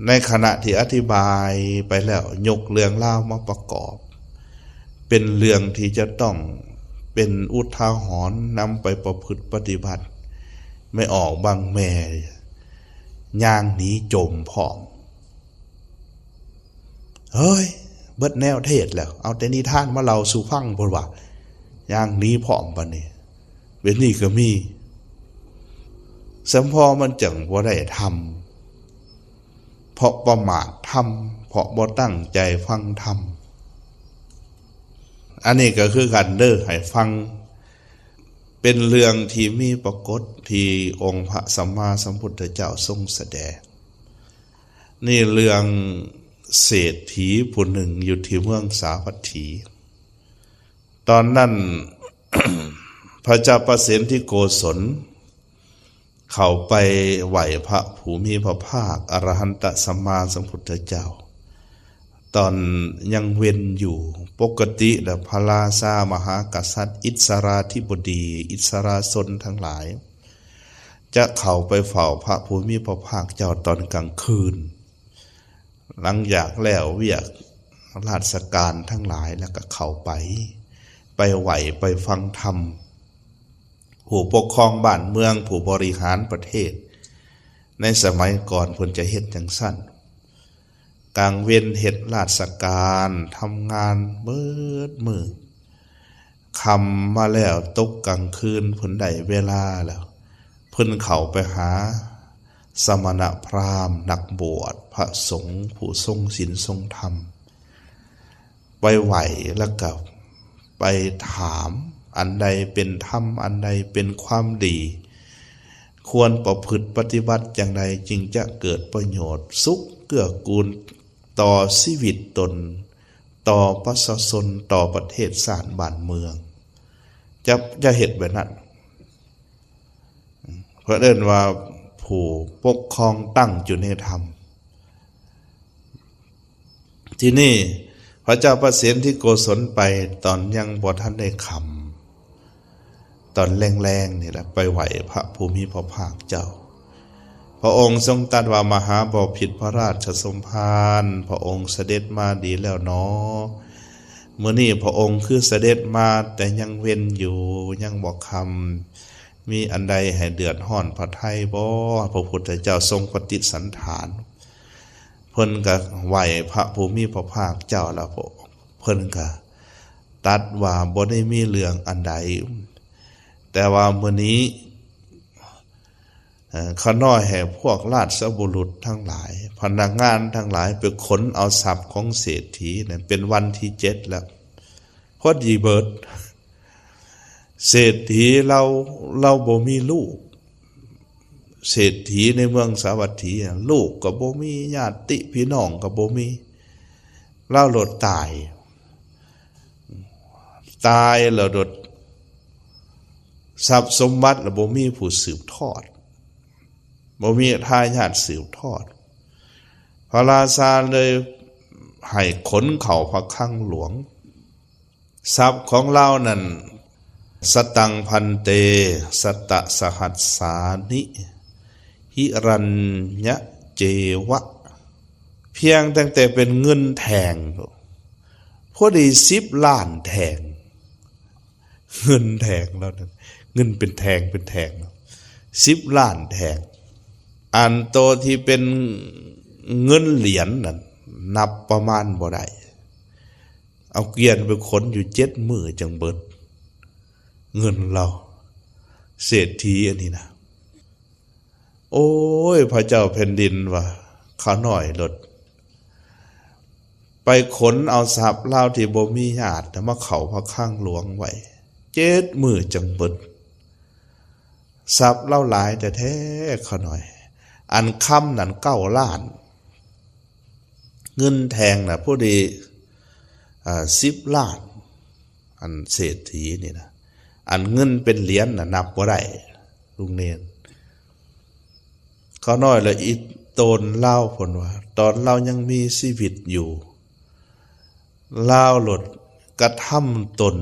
ໃນຂະນະທີ່ອະທິບາຍໄປແລ້ວ ຍົກເລື່ອງລາວມາປະກອບ ເປັນເລື່ອງທີ່ຈະຕ້ອງເປັນອຸທາຫອນນຳໄປປະພຶດປະຕິບັດ. ແມ່ອອກບາງແມ່ຍ່າງໜີຈົມພ້ອມ. ເຮີ້ຍ ເບິດແນວເທດແລ້ວ, ເອົາແຕ່ນິທານມາເລົ່າສູ່ຟັງ ເພິ່ນວ່າ ຍ່າງໜີພ້ອມບາດນີ້. ແບບນີ້ກໍມີ. ສຳເພາະມັນຈັ່ງບໍ່ໄດ້ທຳ ເພາະປະໝາດທຳ, ເພາະບໍ່ຕັ້ງໃຈຟັງທຳ. ອັນນີ້ກໍຄືກັນເດີ້, ໃຫ້ຟັງ ເປັນເລື່ອງທີ່ມີປາກົດທີ່ອົງພະສຳມາສຳພຸດທະເຈົ້າຊົງສະແດງ. ນີ້ເລື່ອງເສດຖີຜູ້ໜຶ່ງຢູ່ທີ່ເມືອງສາວັດຖີ. ຕອນນັ້ນ ພະເຈົ້າປະເສນທິໂກສົນ ເຂົ້າໄປໄຫວ້ພະຜູ້ມີພະພາກ ອະລະຫັນຕະສຳມາສຳພຸດທະເຈົ້າ ຕອນຍັງເວັນຢູ່. ປົກກະຕິແລ້ວ ພະລາຊາມະຫາກະສັດ ອິດສະລາທິບໍດີ ອິດສະລາຊົນທັງຫຼາຍ ຈະເຂົ້າໄປເຝົ້າພະຜູ້ມີພະພາກເຈົ້າຕອນກາງຄືນ. ຫຼັງຈາກແລ້ວວຽກລາຊະການທັງຫຼາຍແລ້ວກໍເຂົ້າໄປ, ໄປໄຫວ້ ໄປຟັງທຳ. ຜູ້ປົກຄອງບ້ານເມືອງ ຜູ້ບໍລິຫານປະເທດໃນສະໄໝກ່ອນເພິ່ນຈະເຮັດຈັ່ງຊັ້ນ. ກາງເວັນເຮັດລາຊະການ ທຳງານເບິດມື້. ຄ່ຳມາແລ້ວ ຕົກກາງຄືນ ເພິ່ນໄດ້ເວລາແລ້ວ ເພິ່ນເຂົ້າໄປຫາສະມະນະພຣາມ ນັກບວດ ພະສົງ ຜູ້ຊົງສິນຊົງທຳ ໄປໄຫວ້ ແລ້ວກໍໄປຖາມ ອັນໃດເປັນທຳ ອັນໃດເປັນຄວາມດີ ຄວນປະພຶດປະຕິບັດຈັ່ງໃດ ຈຶ່ງຈະເກີດປະໂຫຍດສຸກເກື້ອກູນຕໍ່ຊີວິດຕົນ ຕໍ່ປະຊາຊົນ ຕໍ່ປະເທດຊາດບ້ານເມືອງ ຈະ ຈະເຮັດແບບນັ້ນ. ເພິ່ນເອີ້ນວ່າຜູ້ປົກຄອງຕັ້ງຢູ່ໃນທຳ. ທີນີ້ພະເຈົ້າປະເສນທິໂກສົນໄປຕອນຍັງບໍ່ທັນໄດ້ຄ່ຳ ຕອນແລງໆນີ້ແຫຼະ ໄປໄຫວ້ພະຜູ້ມີພະພາກເຈົ້າ. ພະອົງຊົງຕັດວ່າ ມະຫາບໍພິດພະລາຊະສົມພານ ພະອົງສະເດັດມາດີແລ້ວໜໍ? ມື້ນີ້ພະອົງຄືສະເດັດມາແຕ່ຍັງເວັນຢູ່ ຍັງບໍ່ຄ່ຳ ມີອັນໃດໃຫ້ເດືອດຮ້ອນພະໄທບໍ່? ພະພຸດທະເຈົ້າຊົງປະຕິສັນຖານ ເພິ່ນກໍໄຫວ້ພະຜູ້ມີພະພາກເຈົ້າ ແລ້ວເພິ່ນກໍຕັດວ່າ ບໍ່ໄດ້ມີເລື່ອງອັນໃດ ແຕ່ວ່າມື້ນີ້ ເອີ ຂ້ານ້ອຍໃຫ້ພວກລາຊະບຸລຸດທັງຫຼາຍ ພະນັກງານທັງຫຼາຍ ໄປຂົນເອົາຊັບຂອງເສດຖີນັ້ນ ເປັນວັນທີເຈັດແລ້ວ ພໍດີເບິດ. ເສດຖີລາວ ລາວບໍ່ມີລູກ ເສດຖີໃນເມືອງສາວັດຖີ ລູກກໍບໍ່ມີ ຍາດຕິພີ່ນ້ອງກໍບໍ່ມີ ລາວໂລດຕາຍ ຕາຍແລ້ວໂລດ ຊັບສົມບັດລະບໍ່ມີຜູ້ສືບທອດ ບໍ່ມີທາຍາດສືບທອດ ພະລາຊາເລີຍໃຫ້ຂົນເຂົ້າພະຄັງຫຼວງ. ຊັບຂອງລາວນັ້ນ ສະຕັງພັນເຕ ສັດຕະສະຫັດສານິ ຫິລັນຍະເຈວະ ພຽງຕັ້ງແຕ່ເປັນເງິນແທ່ງ ພໍດີສິບລ້ານແທ່ງ ເງິນແທ່ງລາວນັ້ນ ເງິນເປັນແທ່ງເປັນແທ່ງ ສິບລ້ານແທ່ງ. ອັນໂຕທີ່ເປັນເງິນຫຼຽນນັ້ນ ນັບປະມານບໍ່ໄດ້ ເອົາກວຽນໄປຂົນຢູ່ເຈັດມື້ຈັ່ງເບິດ ເງິນລາວ ເສດຖີອັນນີ້ນະ. ໂອ້ຍ ພະເຈົ້າແຜ່ນດິນວ່າ ຂ້ານ້ອຍໂລດ ໄປຂົນເອົາຊັບລາວທີ່ບໍ່ມີຍາດ ມາເຂົ້າພະຄັງຫຼວງໄວ້ ເຈັດມື້ຈັ່ງເບິດ. ຊັບລາວຫຼາຍແທ້ໆ ຂ້ານ້ອຍ ອັນຄຳນັ້ນເກົ້າລ້ານ ເງິນແທ່ງນະ ພໍດີ ເອີ ສິບລ້ານ ອັນເສດຖີນີ້ນະ ອັນເງິນເປັນຫຼຽນນະ ນັບບໍ່ໄດ້ ລຸງເນນ. ຂ້ານ້ອຍລະອີ່ໂຕນລາວ ເພິ່ນວ່າ ຕອນລາວຍັງມີຊີວິດຢູ່ ລາວໂລດກະທຳຕົນ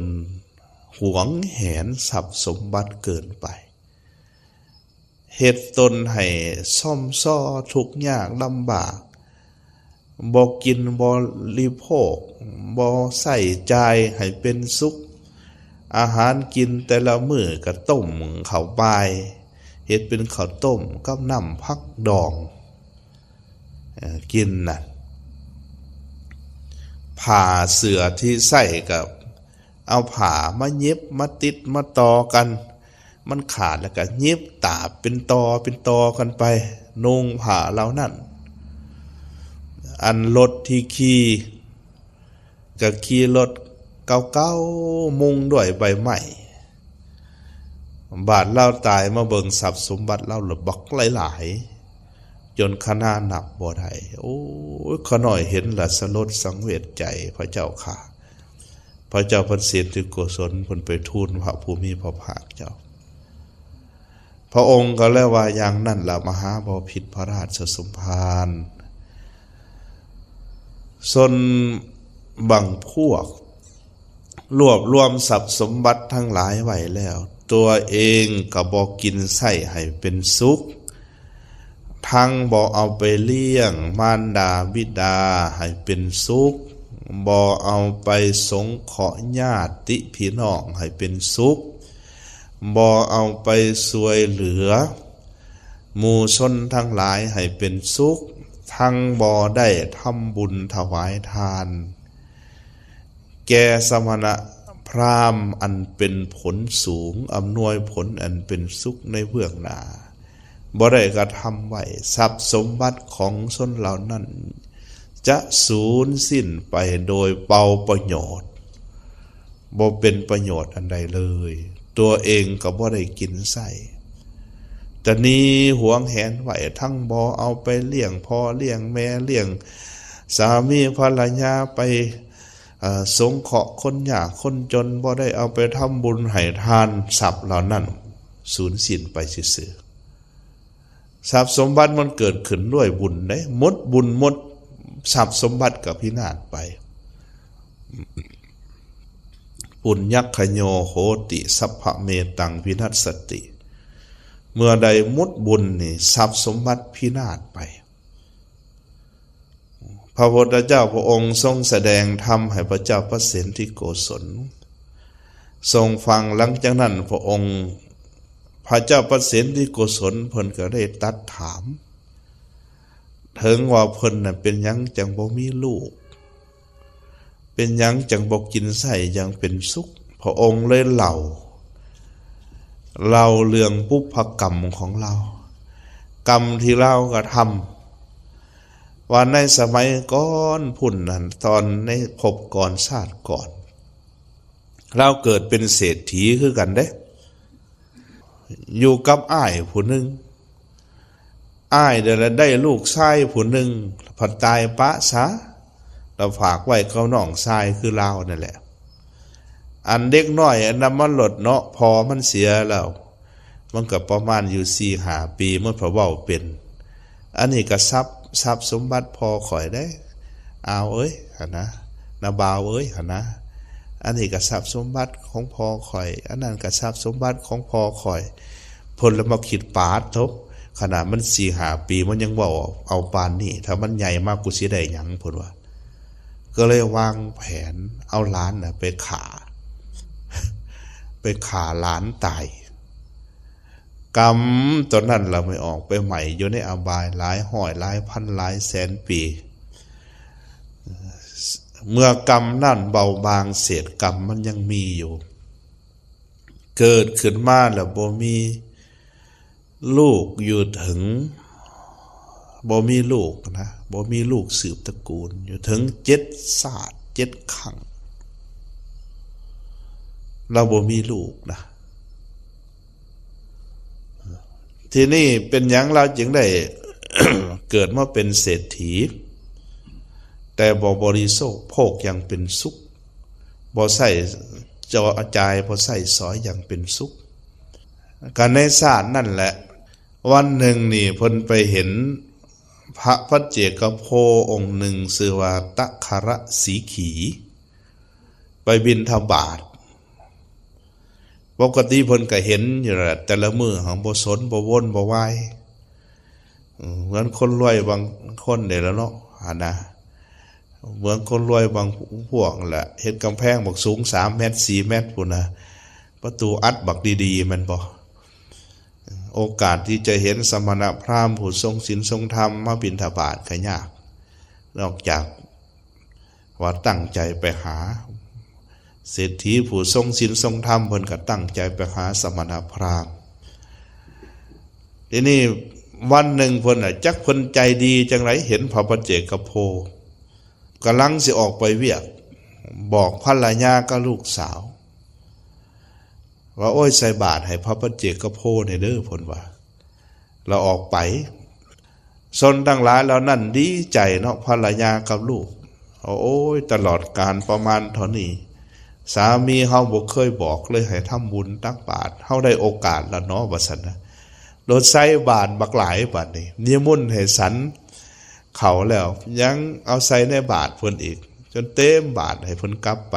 ຫວງແຫນຊັບສົມບັດເກີນໄປ ເຮັດຕົນໃຫ້ຊອມຊໍທຸກຍາກລຳບາກ ບໍ່ກິນບໍລິໂພກ ບໍ່ໃຊ້ຈ່າຍໃຫ້ເປັນສຸກ ອາຫານກິນແຕ່ລະມື້ກະຕົ້ມເຂົ້າປາຍ ເຮັດເປັນເຂົ້າຕົ້ມກັບນ້ຳຜັກດອງ ເອີ ກິນນະ ຜ້າເສື້ອທີ່ໃຊ້ກໍເອົາຜ້າມາຫຍິບມາຕິດມາຕໍ່ກັນ ມັນຂາດແລ້ວກໍຫຍິບຕາບເປັນຕໍ່ເປັນຕໍ່ກັນໄປ ນຸ່ງຜ້າເຫຼົ່ານັ້ນ. ອັນລົດທີ່ຂີ່ ກໍຂີ່ລົດເກົ່າໆ ມຸງດ້ວຍໃບໄມ້. ບາດລາວຕາຍມາເບິ່ງຊັບສົມບັດລາວລະບັກຫຼາຍໆ ຈົນຄະນານັບບໍ່ໄດ້. ໂອ້ຍ ຂ້ານ້ອຍເຫັນລະສະຫຼົດສັງເວດໃຈ ພະເຈົ້າຂ້າ. ພ ພະເຈົ້າພະເສນທິໂກສົນເພິ່ນໄປທູນພະຜູ້ມີພະພາກເຈົ້າ. ພະອົງກໍເລີຍວ່າ ຢ່າງນັ້ນລະ ມະຫາບໍພິດພະລາຊະສົມພານ ຊົນບາງພວກ ລວບລວມຊັບສົມບັດທັງຫຼາຍໄວ້ແລ້ວ ຕົວເອງກໍບໍ່ກິນໃຊ້ໃຫ້ເປັນສຸກ, ທັງບໍ່ເອົາໄປລ້ຽງມານດາບິດາໃຫ້ເປັນສຸກ, ບໍ່ເອົາໄປສົງເຄາະຍາດຕິພີ່ນ້ອງໃຫ້ເປັນສຸກ, ບໍ່ເອົາໄປຊ່ວຍເຫຼືອໝູ່ຊົນທັງຫຼາຍໃຫ້ເປັນສຸກ, ທັງບໍ່ໄດ້ທຳບຸນຖວາຍທານ ແກ່ສະມະນະພຣາມອັນເປັນຜົນສູງ, ອຳນວຍຜົນອັນເປັນສຸກໃນເບື້ອງໜ້າ, ບໍ່ໄດ້ກະທຳໄວ້, ຊັບສົມບັດຂອງຊົນເຫຼົ່ານັ້ນຈະສູນສິ້ນໄປໂດຍເປົ່າປະໂຫຍດ, ບໍ່ເປັນປະໂຫຍດອັນໃດເລີຍ, ຕົວເອງກໍບໍ່ໄດ້ກິນໃຊ້. ຕະໜີຫວງແຫນໄວ້, ທັງບໍ່ເອົາໄປລ້ຽງພໍ່ລ້ຽງແມ່, ລ້ຽງສາມີພັນລະຍາ, ໄປ ເອີ ສົງເຄາະຄົນຍາກຄົນຈົນ, ບໍ່ໄດ້ເອົາໄປທຳບຸນໃຫ້ທານ, ຊັບເຫຼົ່ານັ້ນສູນສິ້ນໄປຊື່ໆ. ຊັບສົມບັດມັນເກີດຂຶ້ນດ້ວຍບຸນເດ້, ໝົດບຸນໝົດຊັບສົມບັດກໍພິນາດໄປ. ປຸນຍັກຂະໂຍໂຫຕິ ສັບພະເມຕັງວິນັດສະຕິ. ເມື່ອໃດໝົດບຸນນີ້ ຊັບສົມບັດພິນາດໄປ. ພະພຸດທະເຈົ້າພະອົງຊົງສະແດງທຳໃຫ້ພະເຈົ້າປະເສນທິໂກສົນຊົງຟັງ. ຫຼັງຈາກນັ້ນພະອົງ ພະເຈົ້າປະເສນທິໂກສົນເພິ່ນກໍໄດ້ຕັດຖາມ ເຖິງວ່າເພິ່ນນະເປັນຫຍັງຈັ່ງບໍ່ມີລູກ? ເປັນຫຍັງຈັ່ງບໍ່ກິນໃຊ້ຢ່າງເປັນສຸກ? ພະອົງເລີຍເລົ່າ, ເລົ່າເລື່ອງບຸບພະກຳຂອງລາວ, ກຳທີ່ລາວກະທຳ ວ່າໃນສະໄໝກ່ອນພຸ້ນນັ້ນ, ຕອນໃນພົບກ່ອນຊາດກ່ອນ, ລາວເກີດເປັນເສດຖີຄືກັນເດ້. ຢູ່ກັບອ້າຍຜູ້ໜຶ່ງ, ອ້າຍນັ້ນລະໄດ້ລູກຊາຍຜູ້ໜຶ່ງ ພັດຕາຍປະຊະ, ລະຝາກໄວ້ກັບນ້ອງຊາຍຄືລາວນັ້ນແຫຼະ. ອັນເດັກນ້ອຍອັນນັ້ນມັນໂລດເນາະ, ພໍ່ມັນເສຍແລ້ວ, ມັນກໍປະມານຢູ່ສີ່ຫ້າປີ ມັນພະເວົ້າເປັນ. ອັນນີ້ກໍຊັບ, ຊັບສົມບັດພໍ່ຂ້ອຍເດ້. ອາວເອີຍ ຫັ້ນນະ, ນ້າບ່າວເອີຍ ຫັ້ນນະ, ອັນນີ້ກໍຊັບສົມບັດຂອງພໍ່ຂ້ອຍ, ອັນນັ້ນກໍຊັບສົມບັດຂອງພໍ່ຂ້ອຍ. ເພິ່ນລະມາຄິດ ປາດໂທ້, ຂະໜາດມັນສີ່ຫ້າປີ ມັນຍັງເວົ້າເອົາປານນີ້, ຖ້າມັນໃຫຍ່ມາ ກູຊິໄດ້ຫຍັງ? ເພິ່ນວ່າ. ກໍເລີຍວາງແຜນເອົາຫຼານນະໄປຂ້າ, ໄປຂ້າຫຼານຕາຍ. ກຳຕົວນັ້ນລະໄປອອກໄປໄໝ້ຢູ່ໃນອະບາຍຫຼາຍຮ້ອຍ, ຫຼາຍພັນ, ຫຼາຍແສນປີ. ເມື່ອກຳນັ້ນເບົາບາງ, ເສດກຳມັນຍັງມີຢູ່, ເກີດຂຶ້ນມາແລ້ວບໍ່ມີລູກຢູ່ເຖິງ, ບໍ່ມີລູກນະ, ບໍ່ມີລູກສືບຕະກູນ ຢູ່ເຖິງເຈັດຊາດເຈັດຄັ້ງ. ລາວບໍ່ມີລູກນະ. ທີນີ້ເປັນຫຍັງລາວຈຶ່ງໄດ້ ເກີດມາເປັນເສດຖີ ແຕ່ບໍ່ບໍລິໂພກຢ່າງເປັນສຸກ, ບໍ່ໃຊ້ຈ່າຍ ບໍ່ໃຊ້ສອຍຢ່າງເປັນສຸກ? ກະໃນຊາດນັ້ນແຫຼະ, ວັນໜຶ່ງນີ້ເພິ່ນໄປເຫັນພະປັດເຈກະໂພອົງໜຶ່ງ ຊື່ວ່າຕະຄະຣະສີຂີ ໄປບິນທະບາດ. ປົກກະຕິເພິ່ນກະເຫັນຢູ່ແຫຼະ, ແຕ່ລະມື້ຫັ້ນບໍ່ສົນບໍ່ວົນບໍ່ວາຍ. ເອີ ເໝືອນຄົນລວຍບາງຄົນນີ້ແຫຼະເນາະ, ຫັ້ນນະ, ເໝືອນຄົນລວຍບາງພວກຫັ້ນແຫຼະ, ເຮັດກຳແພງບັກສູງສາມແມັດ ສີ່ແມັດພຸ້ນນະ, ປະຕູອັດບັກດີໆ ແມ່ນບໍ່? ໂອກາດທີ່ຈະເຫັນສະມະນະພຣາມຜູ້ຊົງສິນຊົງທຳມາບິນທະບາດກະຍາກ, ນອກຈາກ ວ່າຕັ້ງໃຈໄປຫາ. ເສດຖີຜູ້ຊົງສິນຊົງທຳ ເພິ່ນກໍຕັ້ງໃຈໄປຫາສະມະນະພຣາມ. ທີນີ້ວັນໜຶ່ງເພິ່ນນະ ຈັກເພິ່ນໃຈດີຈັ່ງໃດ ເຫັນພະປັດເຈກະໂພກຳລັງຊິອອກໄປວຽກ, ບອກພັນລະຍາກັບລູກສາວວ່າ ໂອ້ຍ ໃສ່ບາດໃຫ້ພະປັດເຈກະໂພແດ່ເດີ ເພິ່ນວ່າ. ລະອອກໄປ. ຊົນທັງຫຼາຍເຫຼົ່ານັ້ນດີໃຈເນາະ, ພັນລະຍາກັບລູກ. ໂອ້ຍ ຕະຫຼອດການປະມານເທົ່ານີ້ ສາມີເຮົາບໍ່ເຄີຍບອກເລີຍໃຫ້ທຳບຸນຕັກບາດ, ເຮົາໄດ້ໂອກາດແລ້ວເນາະ ວ່າຊັ້ນນະ. ໂລດໃສ່ບາດບັກຫຼາຍບາດນີ້, ນິມົນໃຫ້ສັນເຂົ້າແລ້ວ ຍັງເອົາໃສ່ໃນບາດເພິ່ນອີກ ຈົນເຕັມບາດໃຫ້ເພິ່ນກັບໄປ.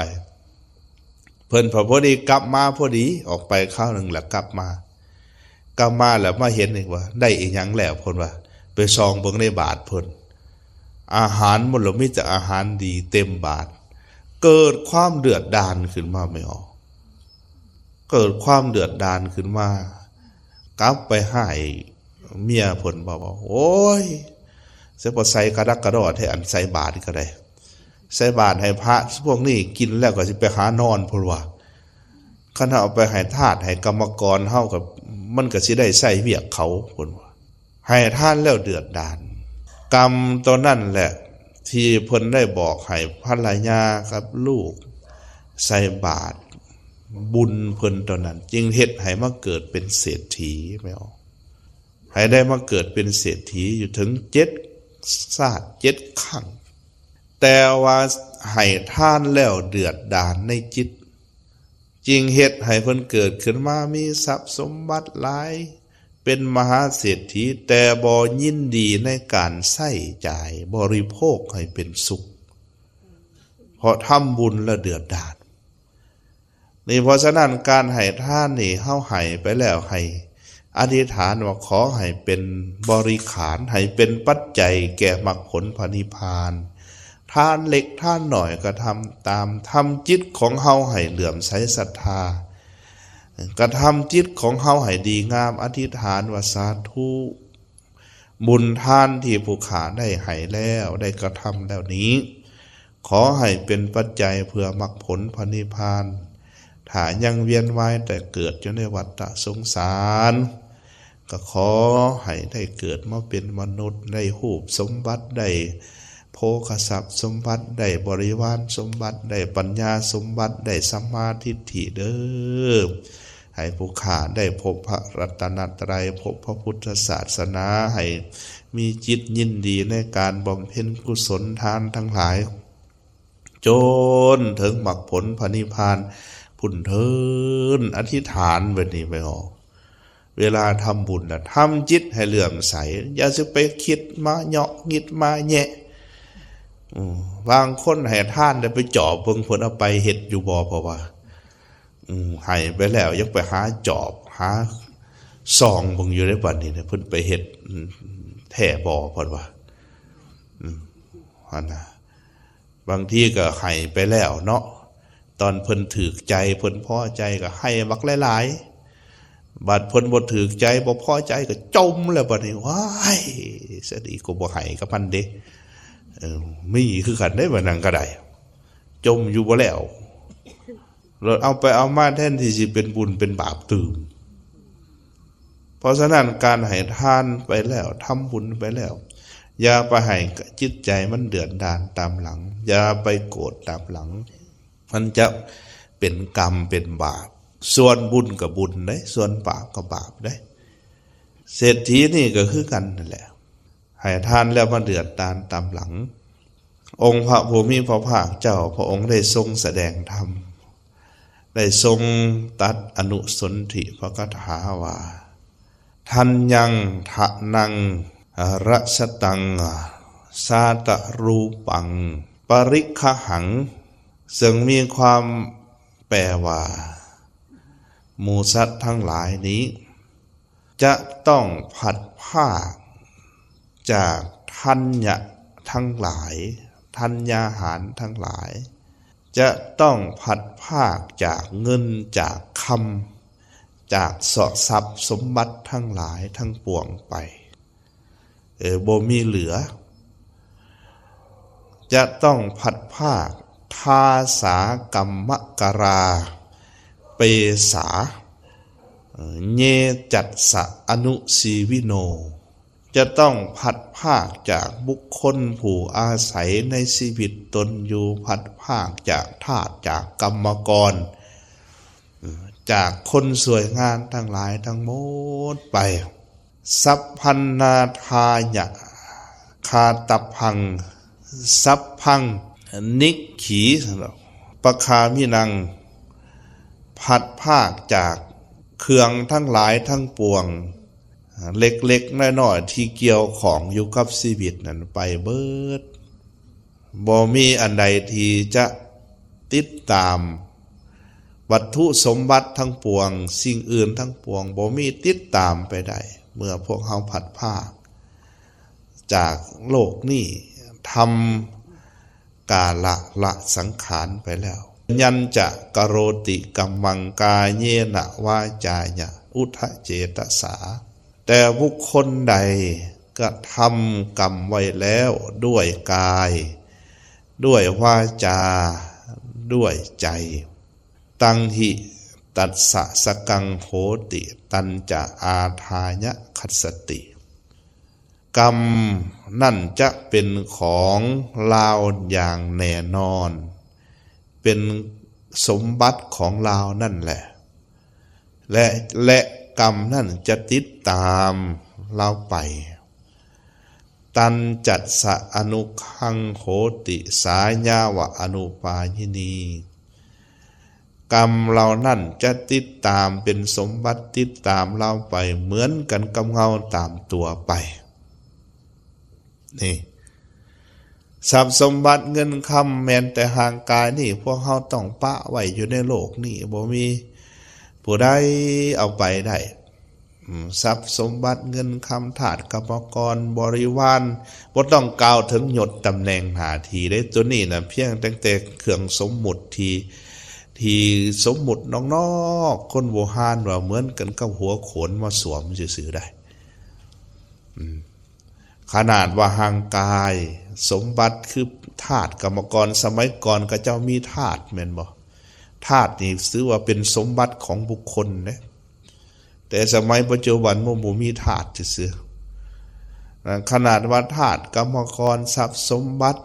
ເພິ່ນພໍ ພໍດີກັບມາພໍດີ, ອອກໄປຄາວໜຶ່ງແລ້ວກັບມາ, ກັບມາແລ້ວມາເຫັນອີກວ່າໄດ້ອີຫຍັງແລ້ວ ເພິ່ນວ່າ. ໄປສ່ອງເບິ່ງໃນບາດເພິ່ນ, ອາຫານມັນລະມີແຕ່ອາຫານດີເຕັມບາດ. ເກີດຄວາມເດືອດດານຂຶ້ນມາແມ່ອອກ, ເກີດຄວາມເດືອດດານຂຶ້ນມາ, ກັບໄປຮ້າຍເມຍເພິ່ນ ເວົ້າວ່າ ໂອ້ຍ ຊິບໍ່ໃສ່ກະດັກກະດໍແທ້ ອັນໃສ່ບາດນີ້ກໍໄດ້. ໃສ່ບາດໃຫ້ພະພວກນີ້ກິນແລ້ວກໍຊິໄປຫານອນ ເພິ່ນວ່າ. ຄັນເຮົາເອົາໄປໃຫ້ທາດໃຫ້ກຳມະກອນ ເຮົາກໍ ມັນກໍຊິໄດ້ໃຊ້ວຽກເຂົາ ເພິ່ນວ່າ. ໃຫ້ທານແລ້ວເດືອດດານ. ກຳຕົວນັ້ນແຫຼະ ທີ່ເພິ່ນໄດ້ບອກໃຫ້ພັນລະຍາກັບລູກໃສ່ບາດ, ບຸນເພິ່ນຕົວນັ້ນຈຶ່ງເຮັດໃຫ້ມາເກີດເປັນເສດຖີແມ່ນບໍ່? ໃຫ້ໄດ້ມາເກີດເປັນເສດຖີຢູ່ເຖິງເຈັດຊາດເຈັດຄັ້ງ. ແຕ່ວ່າໃຫ້ທານແລ້ວເດືອດດານໃນຈິດ, ຈຶ່ງເຮັດໃຫ້ເພິ່ນເກີດຂຶ້ນມາມີຊັບສົມບັດຫຼາຍ, ເປັນມະຫາເສດຖີ, ແຕ່ບໍ່ຍິນດີໃນການໃຊ້ຈ່າຍບໍລິໂພກໃຫ້ເປັນສຸກ, ເພາະທຳບຸນແລ້ວເດືອດດານ. ນີ້ ເພາະສະນັ້ນ ການໃຫ້ທານນີ້ ເຮົາໃຫ້ໄປແລ້ວ ໃຫ້ອະທິຖານວ່າ ຂໍໃຫ້ເປັນບໍລິຂານ ໃຫ້ເປັນປັດໄຈແກ່ມັກຜົນພະນິບພານ. ທານເລັກທານໜ້ອຍກໍທຳຕາມ, ທຳຈິດຂອງເຮົາໃຫ້ເຫຼື້ອມໃສສັດທາ, ກະທຳຈິດຂອງເຮົາໃຫ້ດີງາມ, ອະທິຖານວ່າ ສາທຸ ບຸນທານທີ່ຜູ້ຂ້າໄດ້ໃຫ້ແລ້ວ ໄດ້ກະທຳແລ້ວນີ້ ຂໍໃຫ້ເປັນປັດໄຈເພື່ອມັກຜົນພະນິບພານ. ຖ້າຍັງວຽນວ່າຍແຕ່ເກີດຢູ່ໃນວັດຕະສົງສານ ກໍຂໍໃຫ້ໄດ້ເກີດມາເປັນມະນຸດ, ໄດ້ຮູບສົມບັດ, ໄດ້ໂພຄະຊັບສົມບັດ, ໄດ້ບໍລິວານສົມບັດ, ໄດ້ປັນຍາສົມບັດ, ໄດ້ສຳມາທິດຖິເດີ້. ໃຫ້ຜູ້ຂ້າໄດ້ພົບພະລັດຕະນະໄຕ, ພົບພະພຸດທະສາສະໜາ, ໃຫ້ມີຈິດຍິນດີໃນການບຳເພັນກຸສົນທານທັງຫຼາຍ ຈົນເຖິງມັກຜົນພະນິບພານພຸ້ນເທີ້ນ. ອະທິຖານແບບນີ້ໄປເນາະ. ເວລາທຳບຸນນະ ທຳຈິດໃຫ້ເຫຼື້ອມໃສ, ຢ່າຊິໄປຄິດມາເຍາະ ງິດມາແຍະ. ອືມ ບາງຄົນໃຫ້ທານແລ້ວໄປຈອບເບິ່ງເພິ່ນເອົາໄປເຮັດຢູ່ບໍ່, ເພາະວ່າ ອືມ ໃຫ້ໄປແລ້ວຍັງໄປຫາຈອບ ຫາສ່ອງເບິ່ງຢູ່ໃນບັດນີ້ນະ ເພິ່ນໄປເຮັດ ອືມ ແທ້ບໍ່ ເພິ່ນວ່າ. ອືມ ຫັ້ນນະ ບາງທີກໍໃຫ້ໄປແລ້ວເນາະ, ຕອນເພິ່ນຖືກໃຈ ເພິ່ນພໍໃຈກໍໃຫ້ບັກຫຼາຍໆ, ບັດເພິ່ນບໍ່ຖືກໃຈ ບໍ່ພໍໃຈ ກໍຈົ່ມແລ້ວບັດນີ້. ວ້າຍ ສະດີ ກໍບໍ່ໃຫ້ກັບມັນເດ້. ເອີ ມີຄືກັນເດ້ ວ່ານັ້ນກໍໄດ້, ຈົ່ມຢູ່ບໍ່ແລ້ວ. ແລ້ວເອົາໄປເອົາມາ ແທນທີ່ຊິເປັນບຸນເປັນບາບຕື່ມ. ເພາະສະນັ້ນ ການໃຫ້ທານໄປແລ້ວ ທຳບຸນໄປແລ້ວ ຢ່າໄປໃຫ້ຈິດໃຈມັນເດືອດດານຕາມຫຼັງ, ຢ່າໄປໂກດຕາມຫຼັງ, ມັນຈະເປັນກຳເປັນບາບ. ສ່ວນບຸນກໍບຸນເດ້, ສ່ວນບາບກໍບາບເດ້. ເສດຖີນີ້ກໍຄືກັນນັ້ນແຫຼະ. ໃຫ້ທານແລ້ວມາເດືອດດານຕາມຫຼັງ. ອົງພະຜູ້ມີພະພາກເຈົ້າ ພະອົງໄດ້ຊົງສະແດງທຳ, ໄດ້ຊົງຕັດອະນຸສົນທິພະຄາຖາວ່າ ທັນຍັງ ທະນັງ ຣະຊະຕັງ ຊາຕະຣູປັງ ປະລິຄະຫັງ, ເຊິ່ງມີຄວາມແປວ່າ ໝູ່ສັດທັງຫຼາຍນີ້ ຈະຕ້ອງພັດພາກຈາກທັນຍະທັງຫຼາຍ, ທັນຍາຫານທັງຫຼາຍ, ຈະຕ້ອງພັດພາກຈາກເງິນຈາກຄຳ, ຈາກເສາະຊັບສົມບັດທັງຫຼາຍທັງປວງໄປ. ເອີ ບໍ່ມີເຫຼືອ, ຈະຕ້ອງພັດພາກ ທາສາກັມມະກະລາ ເປສາ ເຍຈັດສະອະນຸຊີວິໂນ, ຈະຕ້ອງພັດພາກຈາກບຸກຄົນຜູ້ອາໄສໃນຊີວິດຕົນຢູ່, ພັດພາກຈາກທາດ ຈາກກຳມະກອນ, ຈາກຄົນຊ່ວຍງານທັງຫຼາຍທັງໝົດໄປ. ສັບພັນນາທາຍະຄາຕັບພັງ ສັບພັງນິກຂີ ປະຄາມິນັງ ພັດພາກຈາກເຄື່ອງທັງຫຼາຍທັງປວງ ເລັກໆນ້ອຍໆທີ່ກ່ຽວຂ້ອງຢູ່ກັບຊີວິດນັ້ນໄປເບີດ. ບໍ່ມີອັນໃດທີ່ຈະຕິດຕາມວັດຖຸສົມບັດທັງປວງ, ສິ່ງອື່ນທັງປວງ ບໍ່ມີຕິດຕາມໄປໄດ້ ເມື່ອພວກເຮົາພັດພາກຈາກໂລກນີ້, ທຳກາລະລະສັງຂານໄປແລ້ວ. ຍັນຈະກະໂຣຕິກຳມັງກາເຍນະວາຈາຍະ ອຸດທະເຈຕະສາ. ແຕ່ບຸກຄົນໃດກະທຳກຳໄວ້ແລ້ວດ້ວຍກາຍ, ດ້ວຍວາຈາ, ດ້ວຍໃຈ, ຕັງຫິຕັດສະສະກັງໂຫຕິ ຕັນຈະອາທາຍະຄັດສະຕິ. ກຳນັ້ນຈະເປັນຂອງລາວຢ່າງແນ່ນອນ, ເປັນສົມບັດຂອງລາວນັ້ນແຫຼະ ແລະ ແລະ ກຳນັ້ນຈະຕິດຕາມລາວໄປ. ຕັນຈັດສະອະນຸຄັງໂຫຕິ ສາຍາວະອະນຸປາຍິນີ. ກຳເຫຼົ່ານັ້ນຈະຕິດຕາມເປັນສົມບັດຕິດຕາມລາວໄປເໝືອນກັນກັບເງົາຕາມຕົວໄປ. ນີ້ ຊັບສົມບັດເງິນຄຳແມ່ນແຕ່ຮ່າງກາຍນີ້ ພວກເຮົາຕ້ອງປະໄວ້ຢູ່ໃນໂລກນີ້ ບໍ່ມີຜູ້ໃດເອົາໄປໄດ້. ອືມ ຊັບສົມບັດເງິນຄຳ ທາດກຳມະກອນ ບໍລິວານ ບໍ່ຕ້ອງກ່າວເຖິງຍົດຕຳແໜ່ງໜ້າທີ່ເດ້. ຕົວນີ້ນະ ພຽງຕັ້ງແຕ່ເຄື່ອງສົມມຸດທີ່ ທີ່ສົມມຸດນອກໆ ຄົນບູຮານວ່າເໝືອນກັນກັບຫົວໂຂນມາສວມຊື່ໆໄດ໋. ອືມ ຂະໜາດວ່າຮ່າງກາຍສົມບັດຄືທາດກຳມະກອນ ສະໄໝກ່ອນເຂົາເຈົ້າມີທາດແມ່ນບໍ່? ທາດນີ້ຖືວ່າເປັນສົມບັດຂອງບຸກຄົນເດ້ ແຕ່ສະໄໝປັດຈຸບັນມັນບໍ່ມີທາດຊື່ໆ. ຂະໜາດວ່າທາດກຳມະກອນ ຊັບສົມບັດ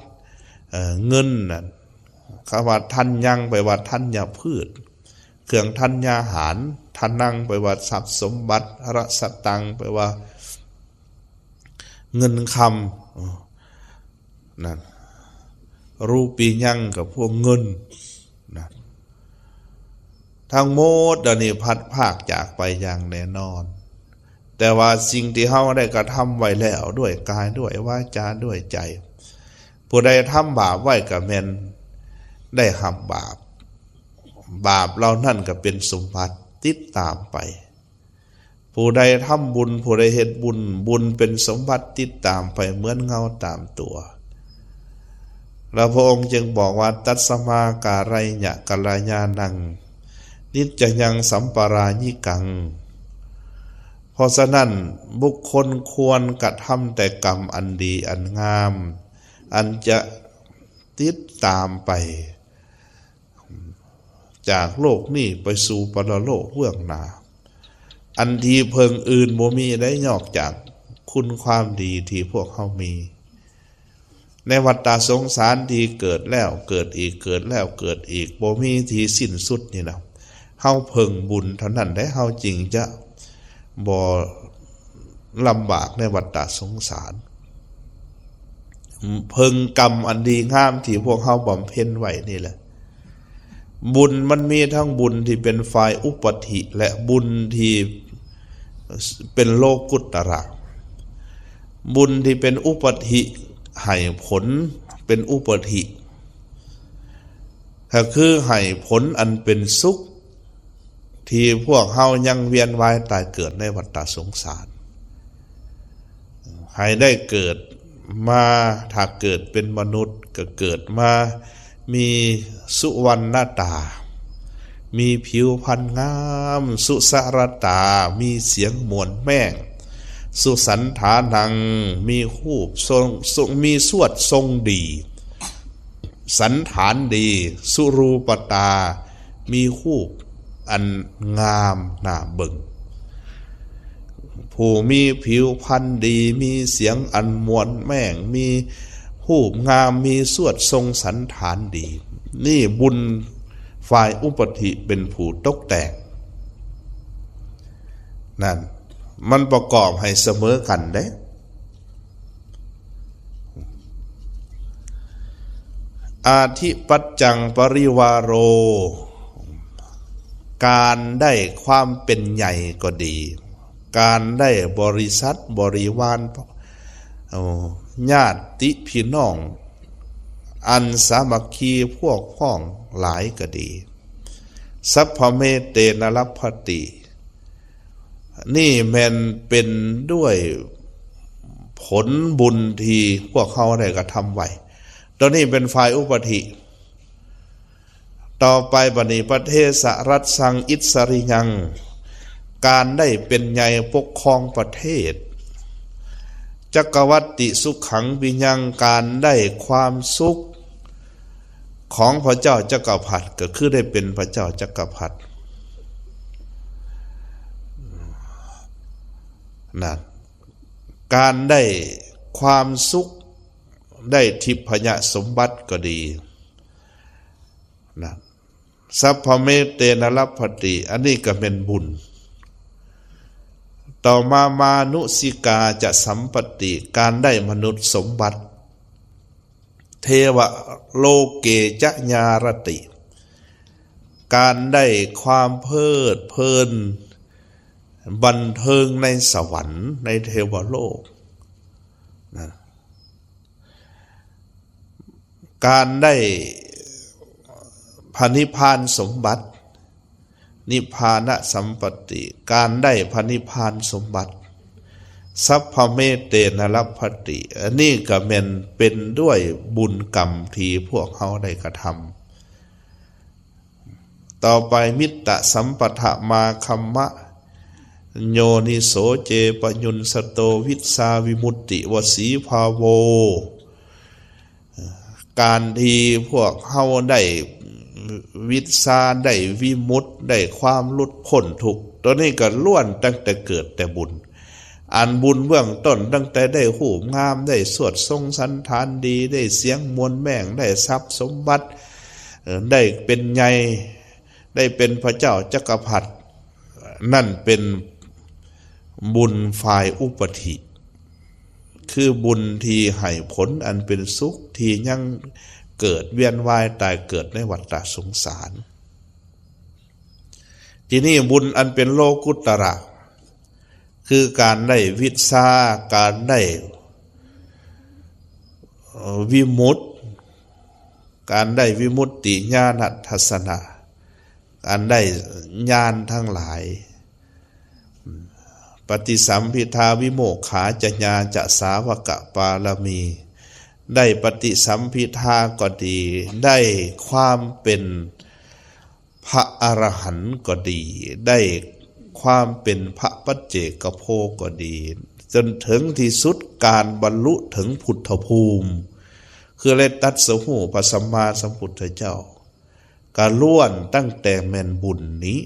ເອີ ເງິນນັ້ນ ຄຳວ່າທັນຍັງ ແປວ່າທັນຍະພືດ ເຄື່ອງທັນຍາຫານ, ທະນັງ ແປວ່າຊັບສົມບັດ, ລະສະຕັງ ແປວ່າເງິນຄຳ ເອີ ນັ້ນ ຣູປີຍັງ ກໍພວກເງິນ ນັ້ນ ທັງໝົດເຫຼົ່ານີ້ພັດພາກຈາກໄປຢ່າງແນ່ນອນ. ແຕ່ວ່າສິ່ງທີ່ເຮົາໄດ້ກະທຳໄວ້ແລ້ວ ດ້ວຍກາຍ ດ້ວຍວາຈາ ດ້ວຍໃຈ ຜູ້ໃດທຳບາບໄວ້ກະແມ່ນໄດ້ຮັບບາບ, ບາບເຫຼົ່ານັ້ນກະເປັນສົມບັດຕິດຕາມໄປ. ຜູ້ໃດທຳບຸນ ຜູ້ໃດເຮັດບຸນ ບຸນເປັນສົມບັດຕິດຕາມໄປເໝືອນເງົາຕາມຕົວ. ແລ້ວພະອົງຈຶ່ງບອກວ່າ ຕັດສະມາກາໄລຍະກັນລະຍານັງ ນິດຈະຍັງສຳປະລາຍິກັງ. ເພາະສະນັ້ນ ບຸກຄົນຄວນກະທຳແຕ່ກຳອັນດີອັນງາມ ອັນຈະຕິດຕາມໄປຈາກໂລກນີ້ໄປສູ່ປະລະໂລກເບື້ອງໜ້າ. ອັນທີ່ເພິ່ງອື່ນບໍ່ມີໄດ້ ນອກຈາກຄຸນຄວາມດີທີ່ພວກເຮົາມີ. ໃນວັດຕະສົງສານທີ່ເກີດແລ້ວເກີດອີກ ເກີດແລ້ວເກີດອີກ ບໍ່ມີທີ່ສິ້ນສຸດນີ້ນະ, ເຮົາເພິ່ງບຸນເທົ່ານັ້ນໄດ໋ ເຮົາຈຶ່ງຈະບໍ່ລຳບາກໃນວັດຕະສົງສານ. ເພິ່ງກຳອັນດີງາມທີ່ພວກເຮົາບຳເພັນໄວ້ນີ້ແຫຼະ. ບຸນມັນມີທັງບຸນທີ່ເປັນຝ່າຍອຸປະທິ ແລະ ບຸນທີ່ເປັນໂລກຸດຕະລະ. ບຸນທີ່ເປັນອຸປະທິ ໃຫ້ຜົນເປັນອຸປະທິ ກໍຄືໃຫ້ຜົນອັນເປັນສຸກ ທີ່ພວກເຮົາຍັງວຽນວ່າຍຕາຍເກີດໃນວັດຕະສົງສານ. ໃຫ້ໄດ້ເກີດມາ, ຖ້າເກີດເປັນມະນຸດ ກໍເກີດມາມີສຸວັນນະຕາ, ມີຜິວພັນງາມ, ສຸສະລະຕາ, ມີສຽງມ່ວນແມ່ງ, ສຸສັນຖານັງ, ມີຮູບຊົງ, ຊົງ, ມີສວດຊົງດີ, ສັນຖານດີ, ສຸຣູປະຕາ, ມີຮູບອັນງາມໜ້າເບິ່ງ, ຜູ້ມີຜິວພັນດີ, ມີສຽງອັນມ່ວນແມ່ງ, ມີຮູບງາມ, ມີສວດຊົງສັນຖານດີ. ນີ້ບຸນຝ່າຍອຸປະທິເປັນຜູ້ຕົກແຕ່ງ. ນັ້ນ ມັນປະກອບໃຫ້ສະເໝີກັນເດ້. ອາທິປັດຈັງປະລິວາໂຣ ກ ການໄດ້ຄວາມເປັນໃຫຍ່ກໍດີ, ການໄດ້ບໍລິສັດບໍລິວານ, ເອີ່, ຍາດຕິພີ່ນ້ອງອັນສາມັກຄີພວກພ້ອງຫຼາຍກໍດີ, ສັບພະເມເຕນະລັບພະຕິ ນີ້ແມ່ນເປັນດ້ວຍຜົນບຸນທີ່ພວກເຮົາໄດ້ກະທຳໄວ້. ຕົວນີ້ເປັນຝ່າຍອຸປະທິ. ຕໍ່ໄປບັດນີ້ ປະເທສະລັດສັງອິດສະລິຍັງ ການໄດ້ເປັນໃຫຍ່ປົກຄອງປະເທດ, ຈັກກະວັດຕິສຸຂັງປິຍັງ ການໄດ້ຄວາມສຸກຂອງພະເຈົ້າຈັກກະພັດ ກໍຄືໄດ້ເປັນພະເຈົ້າຈັກກະພັດ. ນັ້ນ ການໄດ້ຄວາມສຸກ ໄດ້ທິບພະຍະສົມບັດກໍດີ ນັ້ນ ສັບພະເມເຕນະລັບພະຕິ ອັນນີ້ກໍແມ່ນບຸນ. ຕໍ່ມາ ມານຸສິກາຈະສັມປະຕິ ການໄດ້ມະນຸດສົມບັດ, ເທວະໂລເກຈະຍາຣະຕິ ການໄດ້ຄວາມເພີດເພີນບັນເທີງໃນສະຫວັນ ໃນເທວະໂລກນະ. ການໄດ້ພະນິບພານສົມບັດ, ນິບພານະສຳປະຕິ, ການໄດ້ພະນິບພານສົມບັດ, ສັບພະເມເຕນະລັບພະຕິ, ອັນນີ້ກໍແມ່ນເປັນດ້ວຍບຸນກຳທີ່ພວກເຮົາໄດ້ກະທຳ. ຕໍ່ໄປ ມິດຕະສຳປະທະມາຄັມມະ ໂຍນິໂສເຈປະຍຸນສະໂຕ ວິດຊາວິມຸດຕິວະສີພາໂວ ການທີ່ພວກເຮົາໄດ້ວິດຊາ ໄດ້ວິມຸດ ໄດ້ຄວາມຫຼຸດພົ້ນທຸກ ຕົວນີ້ກໍລ້ວນຕັ້ງແຕ່ເກີດແຕ່ບຸນ. ອັນບຸນເບື້ອງຕົ້ນ ຕັ້ງແຕ່ໄດ້ຮູບງາມ ໄດ້ສວດຊົງສັນຖານດີ ໄດ້ສຽງມ່ວນແມ່ງ ໄດ້ຊັບສົມບັດ ເອີ ໄດ້ເປັນໃຫຍ່ ໄດ້ເປັນພະເຈົ້າຈັກກະພັດ ນັ້ນເປັນບຸນຝ່າຍອຸປະທິ ຄືບຸນທີ່ໃຫ້ຜົນອັນເປັນສຸກ ທີ່ຍັງເກີດວຽນວ່າຍຕາຍເກີດໃນວັດຕະສົງສານ. ທີນີ້ບຸນອັນເປັນໂລກຸດຕະລະ ຄືການໄດ້ວິດຊາ ການໄດ້ ເອີ ວິມຸດ ການໄດ້ວິມຸດຕິຍານະທັດສະນະ ການໄດ້ຍານທັງຫຼາຍ ປະຕິສຳພິທາວິໂມກຂາຈະຍາຈະສາວະກະປາລະມີ ໄດ້ປະຕິສຳພິທາກໍດີ ໄດ້ຄວາມເປັນ ພະອະລະຫັນກໍດີ ໄດ້ຄວາມເປັນພະປັດເຈກະໂພກໍດີ ຈົນເຖິງທີ່ສຸດການບັນລຸເຖິງພຸດທະພູມ ຄືໄດ້ຕັດສະຮູ້ພະສຳມາສຳພຸດທະເຈົ້າ ກະລ້ວນຕັ້ງແຕ່ແມ່ນບຸນນີ້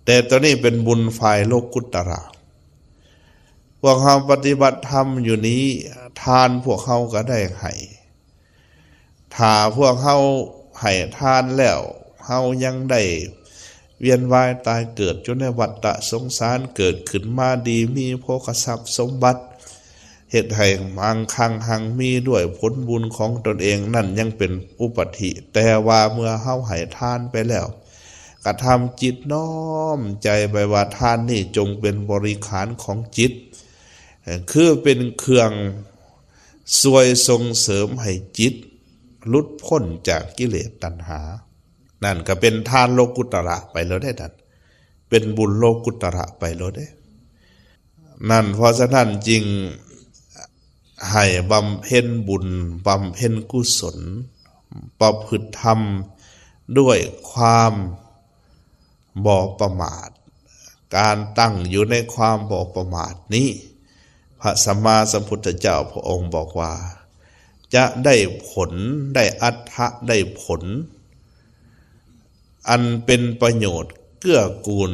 ແຕ່ຕົວນີ້ເປັນບຸນຝ່າຍໂລກຸດຕະລະ. ພວກເຮົາປະຕິບັດທຳຢູ່ນີ້ ທານພວກເຮົາກໍໄດ້ໃຫ້ ຖ້າພວກເຮົາໃຫ້ທານແລ້ວ ເຮົາຍັງໄດ້ວຽນວ່າຍຕາຍເກີດຢູ່ໃນວັດຕະສົງສານ ເກີດຂຶ້ນມາດີມີໂພຄະຊັບສົມບັດ ເຮັດໃຫ້ມັ່ງຄັ່ງຮັ່ງມີດ້ວຍຜົນບຸນຂອງຕົນເອງ ນັ້ນຍັງເປັນອຸປະທິ. ແຕ່ວ່າເມື່ອເຮົາໃຫ້ທານໄປແລ້ວ ກະທຳຈິດນ້ອມໃຈໄປວ່າທານນີ້ຈົ່ງເປັນບໍລິຂານຂອງຈິດ ຄືເປັນເຄື່ອງ ຊ່ວຍສົ່ງເສີມໃຫ້ຈິດຫຼຸດພົ້ນຈາກກິເລດຕັນຫາ ນັ້ນກໍເປັນທານໂລກຸດຕະລະໄປແລ້ວເດ້ ນັ້ນເປັນບຸນໂລກຸດຕະລະໄປແລ້ວເດ້ ນັ້ນ. ເພາະສະນັ້ນຈຶ່ງໃຫ້ບຳເພັນບຸນ ບຳເພັນກຸສົນ ປະພຶດທຳດ້ວຍຄວາມ ບໍ່ປະໝາດ. ການຕັ້ງຢູ່ໃນຄວາມບໍ່ປະໝາດນີ້ ພະສຳມາສຳພຸດທະເຈົ້າພະອົງບອກວ່າ ຈະໄດ້ຜົນ ໄດ້ອັດຖະ ໄດ້ຜົນ ອັນເປັນປະໂຫຍດເກື້ອກູນ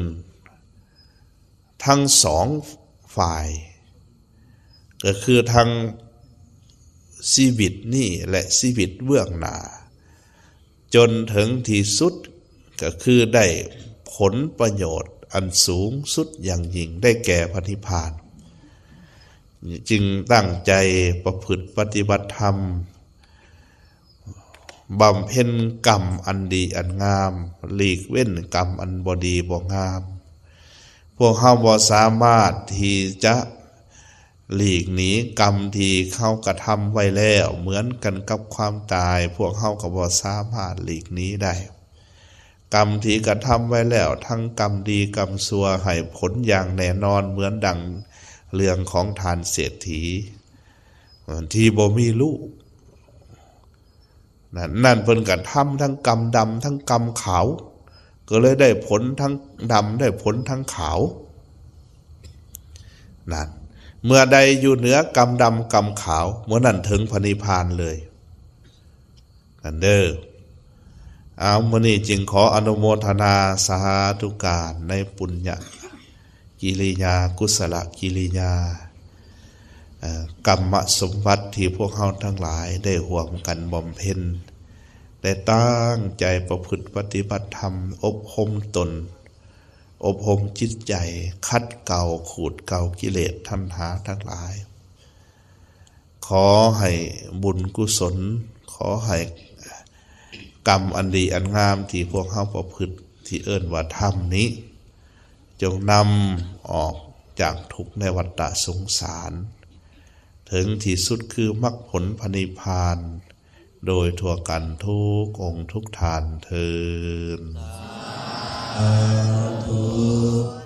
ທັງສອງຝ່າຍ ກໍຄືທັງຊີວິດນີ້ ແລະ ຊີວິດເບື້ອງໜ້າ ຈົນເຖິງທີ່ສຸດກໍຄືໄດ້ຜົນປະໂຫຍດອັນສູງສຸດຢ່າງຍິ່ງ ໄດ້ແກ່ພະນິບພານ. ຈຶ່ງຕັ້ງໃຈປະພຶດປະຕິບັດທຳ ບຳເພັນກຳອັນດີອັນງາມ, ຫຼີກເວັ້ນກຳອັນບໍ່ດີບໍ່ງາມ. ພວກເຮົາບໍ່ສາມາດທີ່ຈະຫຼີກໜີກຳທີ່ເຮົາກະທຳໄວ້ແລ້ວ, ເໝືອນກັນກັບຄວາມຕາຍ, ພວກເຮົາກໍບໍ່ສາມາດຫຼີກໜີໄດ້. ກຳທີ່ກະທຳໄວ້ແລ້ວ, ທັງກຳດີກຳຊົ່ວ, ໃຫ້ຜົນຢ່າງແນ່ນອນ, ເໝືອນດັ່ງເລື່ອງຂອງທ່ານເສດຖີ ທີ່ບໍ່ມີລູກ ນັ້ນ ນັ້ນເພິ່ນກະທຳທັງກຳດຳທັງກຳຂາວ, ກໍເລີຍໄດ້ຜົນທັງດຳ ໄດ້ຜົນທັງຂາວ. ນັ້ນ ເມື່ອໃດຢູ່ເໜືອກຳດຳກຳຂາວ, ເມື່ອນັ້ນເຖິງພະນິບພານເລີຍ. ນັ້ນເດີ. ເອົາ ມື້ນີ້ຈຶ່ງຂໍອະນຸໂມທະນາສາທຸການໃນປຸນຍະກິລິຍາ, ກຸສະລະກິລິຍາ, ເອີ ກຳມະສົມບັດທີ່ພວກເຮົາທັງຫຼາຍໄດ້ຮ່ວມກັນບຳເພັນ, ໄດ້ຕັ້ງໃຈປະພຶດປະຕິບັດທຳ, ອົບຮົມຕົນ, ອົບຮົມຈິດໃຈ, ຂັດເກົາ, ຂູດເກົາກິເລດຕັນຫາທັງຫຼາຍ. ຂໍໃຫ້ບຸນກຸສົນ, ຂໍໃຫ້ກຳອັນດີອັນງາມທີ່ພວກເຮົາປະພຶດ, ທີ່ເອີ້ນວ່າທຳນີ້, ຈົ່ງນຳອອກຈາກທຸກໃນວັດຕະສົງສານ, ເຖິງທີ່ສຸດຄືມັກຜົນພະນິບພານ, ໂດຍທົ່ວກັນທຸກອົງທຸກທ່ານເທີ້ນ. ສາທຸ.